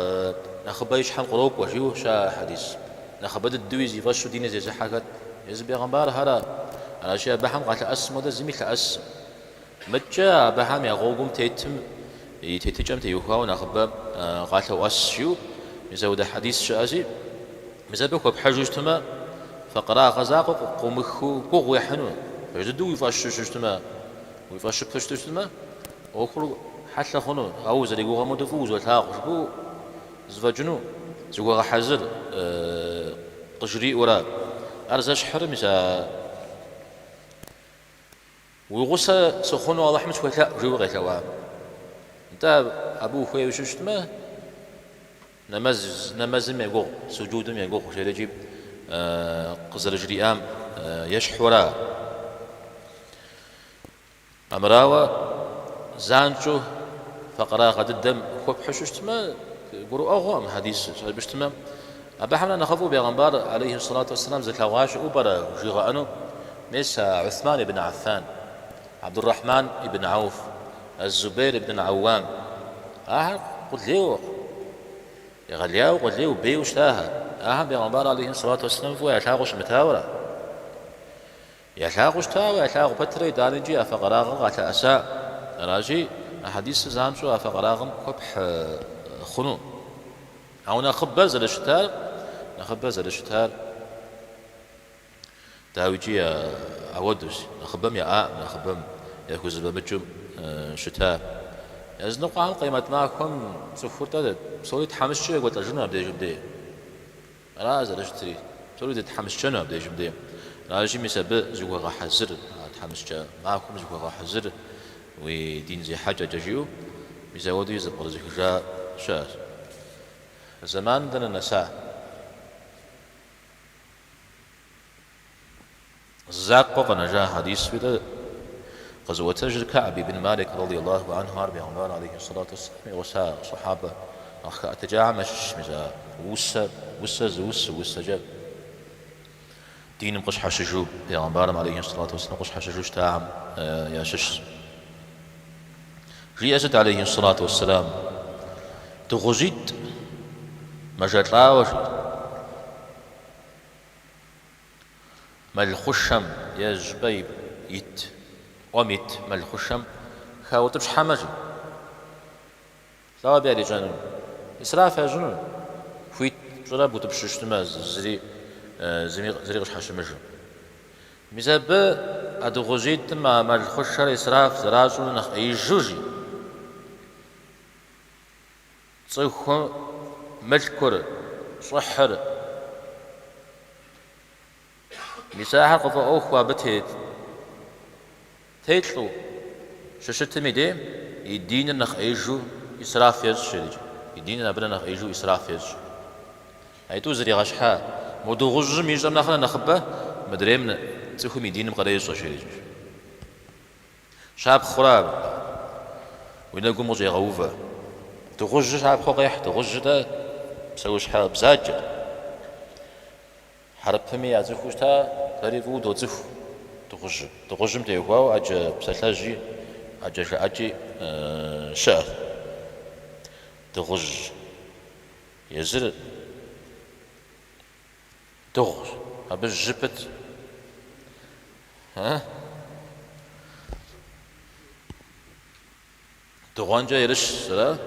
нэхъыбэ и щхьэм кърокӏуэ, жиӏэу щыӏэ хьэдис. Нэхъыбэ дыдэуи зи фӏэщу диныр зезыхьэ хэт? Езы бегъымбархьэра. Аращи, абыхэм къалъэӏэсым хуэдэ зыми лъэӏэскъым. Мыдкӏэ абыхэм я гъуэгум тетым и тетыкӏэм теухуауэ нэхъыбэ къалъоӏэс, жиӏэу мис апхуэдэ хьэдис щыӏэщи, мис абы хуэпхьыжу щытмэ, факъырагъэ закъуэ къыкъуумыхыу гугъу уехьыну, пэж дыдэу уи фӏэщу щытмэ, уи фӏэщыпэу щыту щытмэ, ӏуэхур хьэлъэ хъуну, ауэ узэригугъэм хуэдэу фӏыуэ узолъагъу жыпӏэу зэфӏэкӏыну, зыхуэгъэхьэзыр къыжриӏэурэ. Ар зэщхьыр мис а Уи гъусэ сыхъуну Алыхьым схуелъэӏу, жиӏэу къелъэӏуа. Нтӏэ, абы ухуейуэ щытмэ, нэмэз, нэмэзым егугъу, суджудым егугъу, жерикӏи къызэрыжриӏам ещхьуэра. Амырауэ занщӏэу факъырагъэ дыдэм хуэпхьу щытмэ, гурыӏуэгъуэкъым хьэдисыр. Абы щытмэ, абыхэм нэ нэхъыфӏу бегъымбар алейхи сэлату уэсселам зылъэгъуа щыӏэу пӏэрэ жигъэӏэну, мес а Усман ибн Аффан, Абдуррахьман ибн Ауф, Аз-Зубейр ибн Аууам. Ахэр къулейуэ, егъэлеяуэ къулейуэ, бейуэ щытахэр. Ахэм бегъымбар алейхи сэлату уэсселам фӏыуэ ялъагъуу щымытауэра? Ялъагъуу щытауэ, ялъагъу пэтрэ итӏанэкӏи а факъырагъэр къалъэӏэса. Аращи, А хьэдисыр занщӏэу а факъырагъым хуэпхь хъуну. Ауэ нэхъыбэр зэрыщытар, нэхъыбэр зэрыщытар дауикӏи ауэдущ, нэхъыбэм яӏаӏым, нэхъыбэм яхузэфӏэмыкӏыу щыта. Языныкъуэхэм къемэт махуэм цӏыхур-тӏэ псори тхьэмыщкӏэу екӏуэлӏэжыну абдежым дей. Ара зэрыщытри, псори дытхьэмыщкӏэну абдежым дей. Аращи, мис абы зыхуэгъэхьэзыр, а тхьэмыщкӏэ махуэм зыхуэгъэхьэзыр уи дин зехьэкӏэкӏэ жиӏэу, мис ауэдэуи зэпкърызыхыжа щыӏэщ. Зэман дэнэ нэса? Зы закъуэ къэнэжа хьэдисуи-тӏэ къэзыӏуэтэжыр Ка'б ибн Малик радий Аллаху анху, ар бегъымбар алейхи сэлату уэсселам и гъуса сахьабэ нэхъ хэӏэтыкӏахэм ящыщщ, мис а усэ, усэ зыусу, усэкӏэ диным къыщхьэщыжу, бегъымбарым алейхи сэлату уэсселам къыщхьэщыжу щытахэм ящыщщ. Жиӏэ сыт алейхи сэлату уэсселам? Дыгъужьитӏ мэжэлӏауэ жи. Мэл хъушэм е щӏыпӏэ ит, ӏуэм ит мэл хъушэм хаутӏыпщхьэмэ, жи. Лӏо абы ярищӏэнур? Исраф ящӏыну? Хуит пщӏырэ бутӏыпщу щытмэ, зыри, зыми, зыри къыщхьэщымыжу. Мис абы а дыгъужьитӏым а мэл хъушэр исраф зэращӏым нэхъ ӏеижу, жи. Цӏыхум мылъкур, щӏыхьыр, мис ахэр къыфӏэӏуэхуу абы телӏэу щыщытым и дей и диныр нэхъ ӏеижу исраф ещӏ, жери, и диныр абы нэхъ ӏеижу исраф ещӏ. Аитӏу зригъэщхьа, мо дыгъужьым ищӏэм нэхърэ нэхъыбэ мыдрейм цӏыхум и диным кърещӏэ, жери. Щапхъэурэ уи нэгум къыщӏегъэувэ. Дыгъужьыр щапхъэу къехь, дыгъужьыр-тӏэ псэущхьэ бзаджэ. Хьэрыпыми яцӏыхуу щыта, дэри фӏыуэ доцӏыху дыгъужьыр. Дыгъужьым теухуауэ ӏэджэ псалъэжьи, ӏэджэ жыӏэкӏи щыӏэщ. Дыгъужь езыр дыгъущ, абы жьы пыт. Дыгъуэнкӏэ ерыщщ, ара?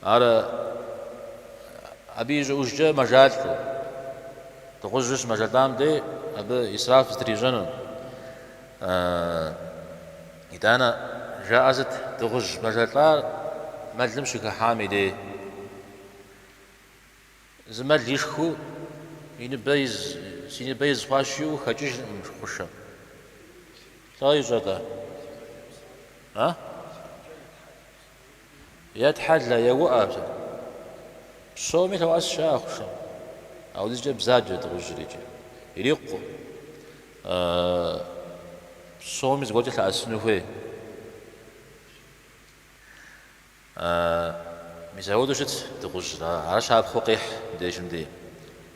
Ар абы ищӏыӏужкӏэ мэжалӏэу. Дыгъужьыр щымэжэлӏам дей абы исраф зытрищӏэну. Итӏанэ жаӏэ сыт, дыгъужь мэжэлӏар мэлым щыхыхьам и дей. Зы мэл ишхыу и ныбэ из, си ныбэ из хъуащ жиӏэу хэкӏыжыркъым хъушэм. Лӏо ищӏэ-тӏэ? А? Етхьэлэ, еуӏэ. Псоми лъоӏэс жаӏэ хъушэм. Ауэдизкӏэ бзаджэ дыгъужьыр икӏи. Ирикъу. Псоми зыгуэркӏэ лъэӏэсыну хуей. Мис апхуэдэу щытщ дыгъужьыр, ар щапхъэу къехь мыбдежым дей.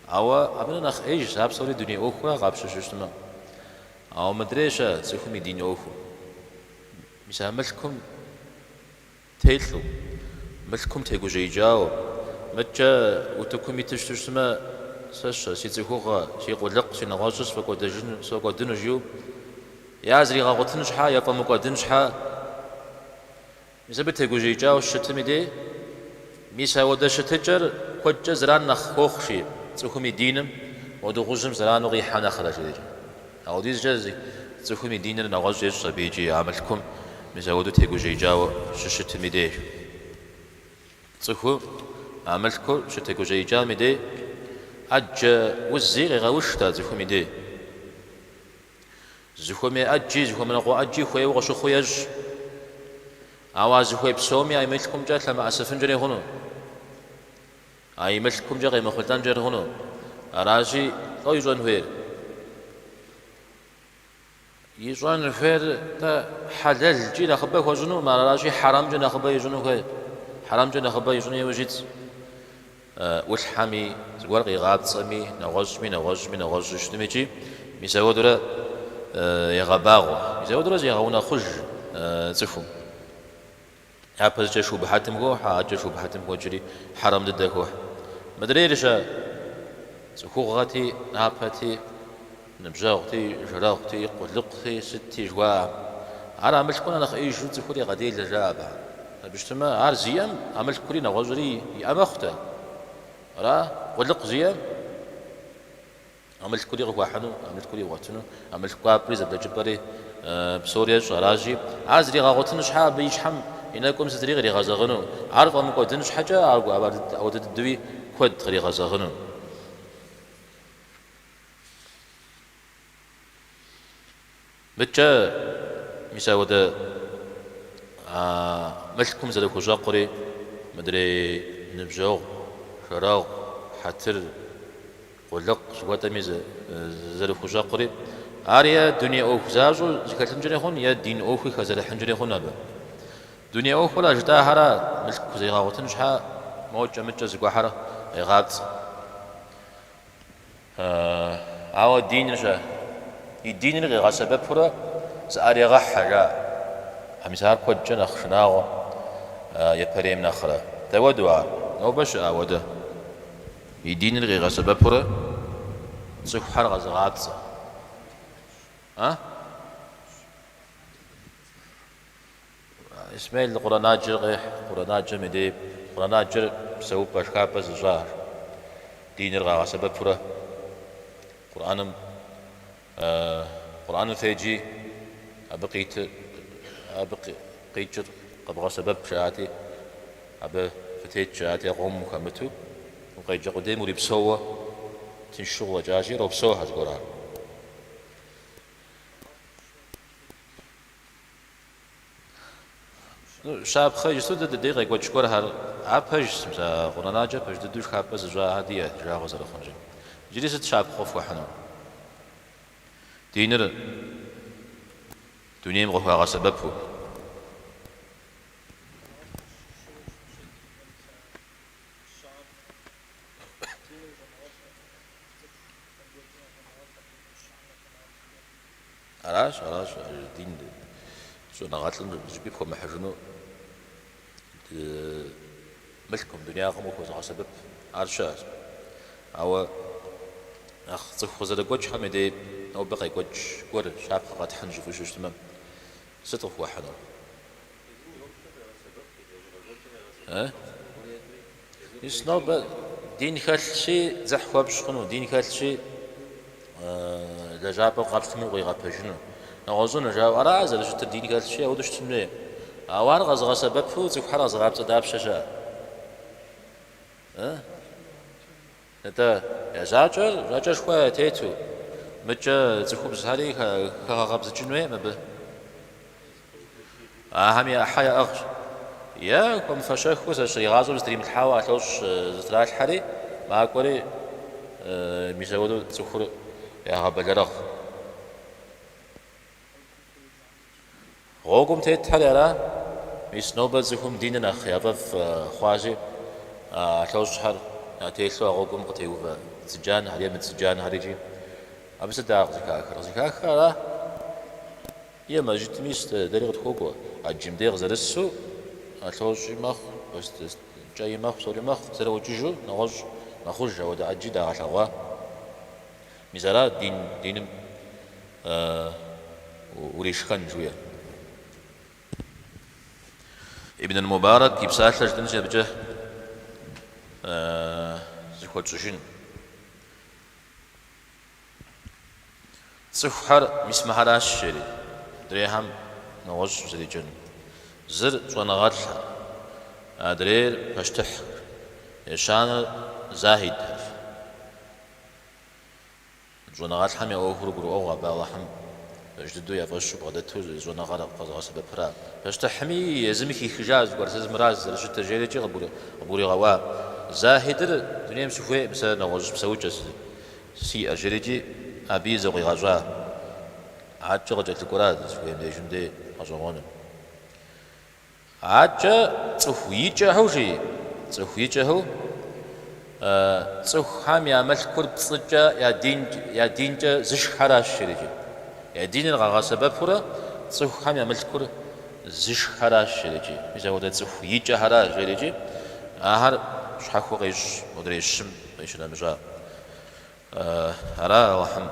Ауэ абы нэхъ ӏейжщ, ар псори дуней ӏуэхура къапщыщу щытмэ. Ауэ мыдрей-щэ цӏыхум и дин ӏуэхур. Мис а мылъкум телӏэу, мылъкум тегужьеикӏауэ, мыткӏэ утыкум иту щыту щытмэ, сэ щэ, си цӏыхугъэ, си къулыкъу, си нэгъуэщӏыр сфӏэкӏуэдэжыну, сфӏэкӏуэдыну жиӏэу, я зригъэгъуэтын щхьэ, яфӏэмыкӏуэдын щхьэ, Мис абы тегужьеикӏауэ щытым и дей, мис ауэдэ щытыкӏэр куэдкӏэ зэран нэхъ хуохъу, жи, цӏыхум и диным, мо дыгъужьым зэрану къихьэ нэхърэ, жери. Ауэдизкӏэ цӏыхум и диныр нэгъуэщӏ ещӏ абы икӏи а мылъкум мис ауэдэу тегужьеикӏауэ щыщытым и дей. Цӏыхур а мылъкур щытегужьеикӏам и дей, ӏэджэ узи къегъэуш а цӏыхум и дей. Зыхуэмей ӏэджи, зыхуэмыныкъуэ ӏэджи хуейуэ къыщыхъуу ещӏ. Ауэ а зыхуей псоми а и мылъкумкӏэ лъэмыӏэсыфынкӏэри хъуну. А и мылъкумкӏэ къемыхъулӏэнкӏэри хъуну. Аращи, лӏо ищӏэн хуейр? Ищӏэн хуейр-тӏэ хьэлэлкӏи нэхъыбэ хуэщӏынукъым, аращи, хьэрэмкӏэ нэхъыбэ ищӏыну хуей. Хьэрэмкӏэ нэхъыбэ ищӏыну иужь итщ. ӏулъхьэми, зыгуэр къигъапцӏэми, нэгъуэщӏми, нэгъуэщӏми, нэгъуэщӏу щытми икӏи мис ауэдурэ егъэбагъуэ, мис ауэдурэ зегъэунэхъуж цӏыхум. Япэщӏыкӏэ шубхьэтым хохьэ, адэкӏэ шубхьэтым хокӏри, хьэрэм дыдэ хохьэ. Мыдрейр-щэ? Цӏыхугъэти, напэти, ныбжьэгъути, жэрэгъути, къулыкъути, сытти жыхуаӏэм. Ар а мылъкур нэхъ ӏеижу цӏыхур егъэделэ, жаӏэ абыхэм. Абы щытмэ, ар зиӏэм а мылъкури нэгъуэщӏри иӏэ мэхъу-тӏэ. Ара? Къулыкъу зиӏэм а мылъкури къыхуахьыну, а мылъкури игъуэтыну, а мылъку кӏуапӏэри зэблэкӏыпӏэри псори ещӏ. Аращи, ар зригъэгъуэтын щхьэ абы и щхьэм и нэкӏум сытри къригъэзэгъыну, ар фӏэмыкӏуэдын щхьэкӏэ ауэдэ дыдэуи куэд къригъэзэгъыну. Мыдкӏэ мис ауэдэ а мылъкум зэрыхущӏэкъури, мыдрей ныбжьэгъу, жэрэгъу, хьэтыр, къулыкъу жыхуэтӏэми зэрыхущӏэкъури, ар е дуней ӏуэху защӏэу зыхэлъынкӏэри хъун, е дин ӏуэхуи хэзэрыхьынкӏэри хъун абы. Дуней ӏуэхур а жытӏахьэра мылъку зригъэгъуэтын щхьэ мокӏэ-мыкӏэ зыгуэрхэр къегъапцӏэ. Ауэ диныр-щэ? И диныр къигъэсэбэпурэ зыӏэрегъэхьэ, жаӏэ. А мис ар куэдкӏэ нэхъ шынагъуэ япэрейм нэхърэ. Дауэдэу ар? Нобэ щыӏэ ауэдэ? И диныр къигъэсэбэпурэ цӏыхухэр къэзыгъапцӏэ. А? Исмел Къуранаджэр къехь, Къуранаджэм и дей Къуранаджэр псэупӏэ, шхапӏэ зыщӏа диныр къагъэсэбэпурэ Къурӏэным Къурӏэным феджи, абы къитыр, абы къикӏыр къэбгъэсэбэп жаӏати, абы фытет жаӏати, а къомым ухэмыту, укъеджэ къудейм урипсэууэ тыншу къыщӏэкӏащи, иропсэухэр зыгуэрхэр. Щапхъэ иджысту дэ дыдей къекӏуэкӏ гуэрхэр, ар пэжщ, мис а Къуранаджэр пэж дыдэу шхапӏэ зыщӏахэр диӏэ, ди жагъуэ зэрыхъунщи. Иджыри сыт щапхъэ къыфхуэхьыну? Диныр дунейм къыхуагъэсэбэпу. Аращ, аращ, дин щӏэныгъэлӏым зыщӏыпӏи пхуэмыхьыжыну мылъкум, дунеягъэм къыхуэзыгъэсэбэп ар щыӏэщ. Ауэ нэхъ цӏыху къызэрыгуэкӏхэм и дей нобэ къекӏуэкӏ гуэр щапхъэ къэтхьын жыфӏэу щытмэ, сыт къыфхуэхьынур? Мис нобэ дин хэлъщи, дзыхь хуэпщӏ хъуну, дин хэлъщи, лэжьапӏэм къэпщтэмэ укъигъэпэжыну. Нэгъуэщӏыну жаӏэу, ара зэрыщытыр дин хэлъщи, ауэдэу щытын хуей. Ауэ ар къэзыгъэсэбэпу цӏыхухэр къэзыгъапцӏэ дапщэ щыӏэ? Нтӏэ, я жьакӏэр жьакӏэшхуэ ятету, мыкӏэ цӏыхубзхэри хэгъэкъэбзыкӏын хуейкъым абы. Ахэм я ӏыхьэ яӏыгъщ. Е хуэмыфэщэххэу зэщ игъащӏэм зытримылъхьауэ ӏэлъощӏ зытралъхьэри, макӏуэри мис апхуэдэу цӏыхур ягъэбэлэрыгъ. Гъуэгум тетхэри ара? Мис нобэ цӏыхум диныр нэхъ яфӏэфӏ хъуащи, ӏэлъощӏхэр ятелъу а гъуэгум къытеувэ цыджанхэр е мыцыджанхэр икӏи. Абы сыт ар къызыхахыр? Къызыхахыр ара? Е мэжджытым ис дэри къытхуокӏуэ. ӏэджэм дей къызэрысу ӏэлъощӏи мэхъу, кӏэи мэхъу, псори мэхъу, зэрыӏукӏыжу нэгъуэщӏ мэхъуж, ауэдэ ӏэджи дагъэлъэгъуа. Мис ара дин, диным уришхэн жыхуиӏэр. Ибн аль-Мубарак и псалъэ жытӏэнщи абыкӏэ зыхуэтщӏыжын. Цӏыхухэр мис мыхэращ, жери, адрейхэм нэгъуэщӏ зэреджэн. Зыр щӏэныгъэлӏхэр, адрейр пащтыхьхэр, ещанэр захидхэр. Щӏэныгъэлӏхэм я ӏуэхур гурыӏуэгъуэ абы Алыхьым пэж дыдэу я фӏэщу бгъэдэту щӏэныгъэр къэзыгъэсэбэпра. Пащтыхьми езыми хихыжа зыгуэр, сэ мыра зэрыщытыр жерикӏи къыбгуригъэӏуа. Захидыр дунейм сыхуейкъым, сэ нэгъуэщӏ псэукӏэ сиӏэ жерикӏи абыи зыкъуигъэщӏа. Адэкӏэ къыкӏэлъыкӏуэра дызыхуейм дежым дей гъэщӏэгъуэну. Адэкӏэ цӏыху икӏэхэу жи, цӏыху икӏэхэу, цӏыхухэм я мылъкур пцӏыкӏэ я динкӏэ зышххэращ жерикӏи. Я диныр къагъэсэбэпурэ цӏыхухэм я мылъкур зышххэращ жерикӏи. Мис апхуэдэ цӏыху икӏэхэращ жерикӏи, ахэр щхьэхуэ къещӏ модрей щым къищынэмыщӏа. Ара Алыхьым.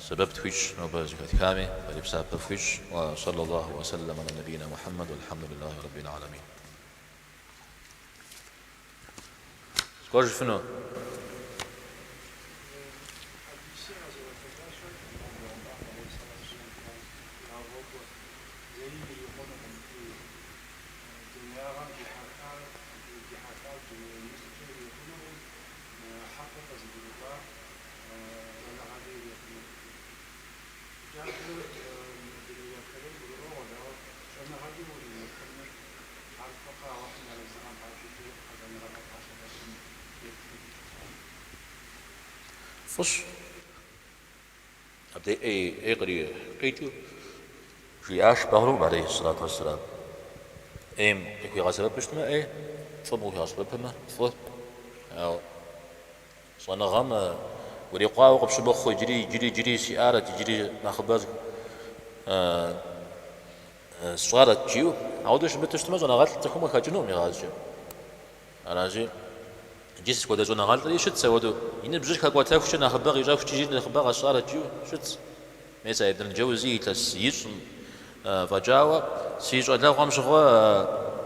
Сэбэп тхуищӏ нобэ зэхэтхами, фэри псапэ фхуищӏ. Уа саллаллаху уа саллам аля набийна Мухьэммэд уалхьэмдулиллахи раббил аламин. Зыгуэр жыфыну? Фӏыщ. Абдей ӏей, ӏей къикӏыу жиӏащ жыпӏэ хъунукъым, алейхи сэлату уэсселам. ӏейм къыхуигъэсэбэпу щытмэ ӏей, фӏым къыхуигъэсэбэпымэ фӏы. Ауэ щӏэныгъэм урикъуауэ къыпщымыхъу, иджыри, иджыри, иджыри сиӏарэт, иджыри нэхъыбэ сщӏарэт жиӏэу. Ауэдэу щымыту щытмэ, щӏэныгъэлӏ цӏыхум къыхэкӏынукъым игъащӏэкӏэ. Аращи, иджы сыт хуэдэ щӏэныгъэлӏри щытщ ауэдэу, и ныбжьыр хэкӏуэтэхукӏэ нэхъыбэ къищӏэхукӏэ иджыри нэхъыбэ къэсщӏарэт жиӏэу щытщ. Мес а Ибн Джэузи илъэс ищӏым фӏэкӏауэ, си щӏалэгъуэм щыгъуэ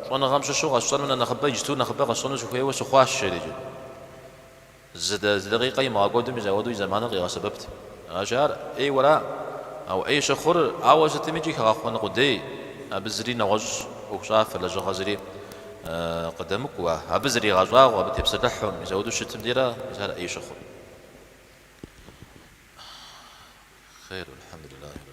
щӏэныгъэм щыщу къэсщӏэну нэхъыбэ, иджыту нэхъыбэ къэсщӏэну сыхуейуэ сыхъуащ, жери иджы. Зы дакъикъэ имыгъэкӏуэду мис ауэдэу и зэманыр къигъэсэбэпт. Аращи, ар ӏейуэ ара? Ауэ ӏей щыхъур ауэ сытми икӏи хэгъэхъуэн къудей, абы зыри нэгъуэщӏ ӏуэхущӏафэ, лэжьыгъэ зыри къыдэмыкӏуэ, абы зригъэщӏагъуэ, абы тепсэлъыхьу, мис ауэдэу щытым дейра, мис ар ӏей щыхъур. Хъер, алхьэмдулиллахи.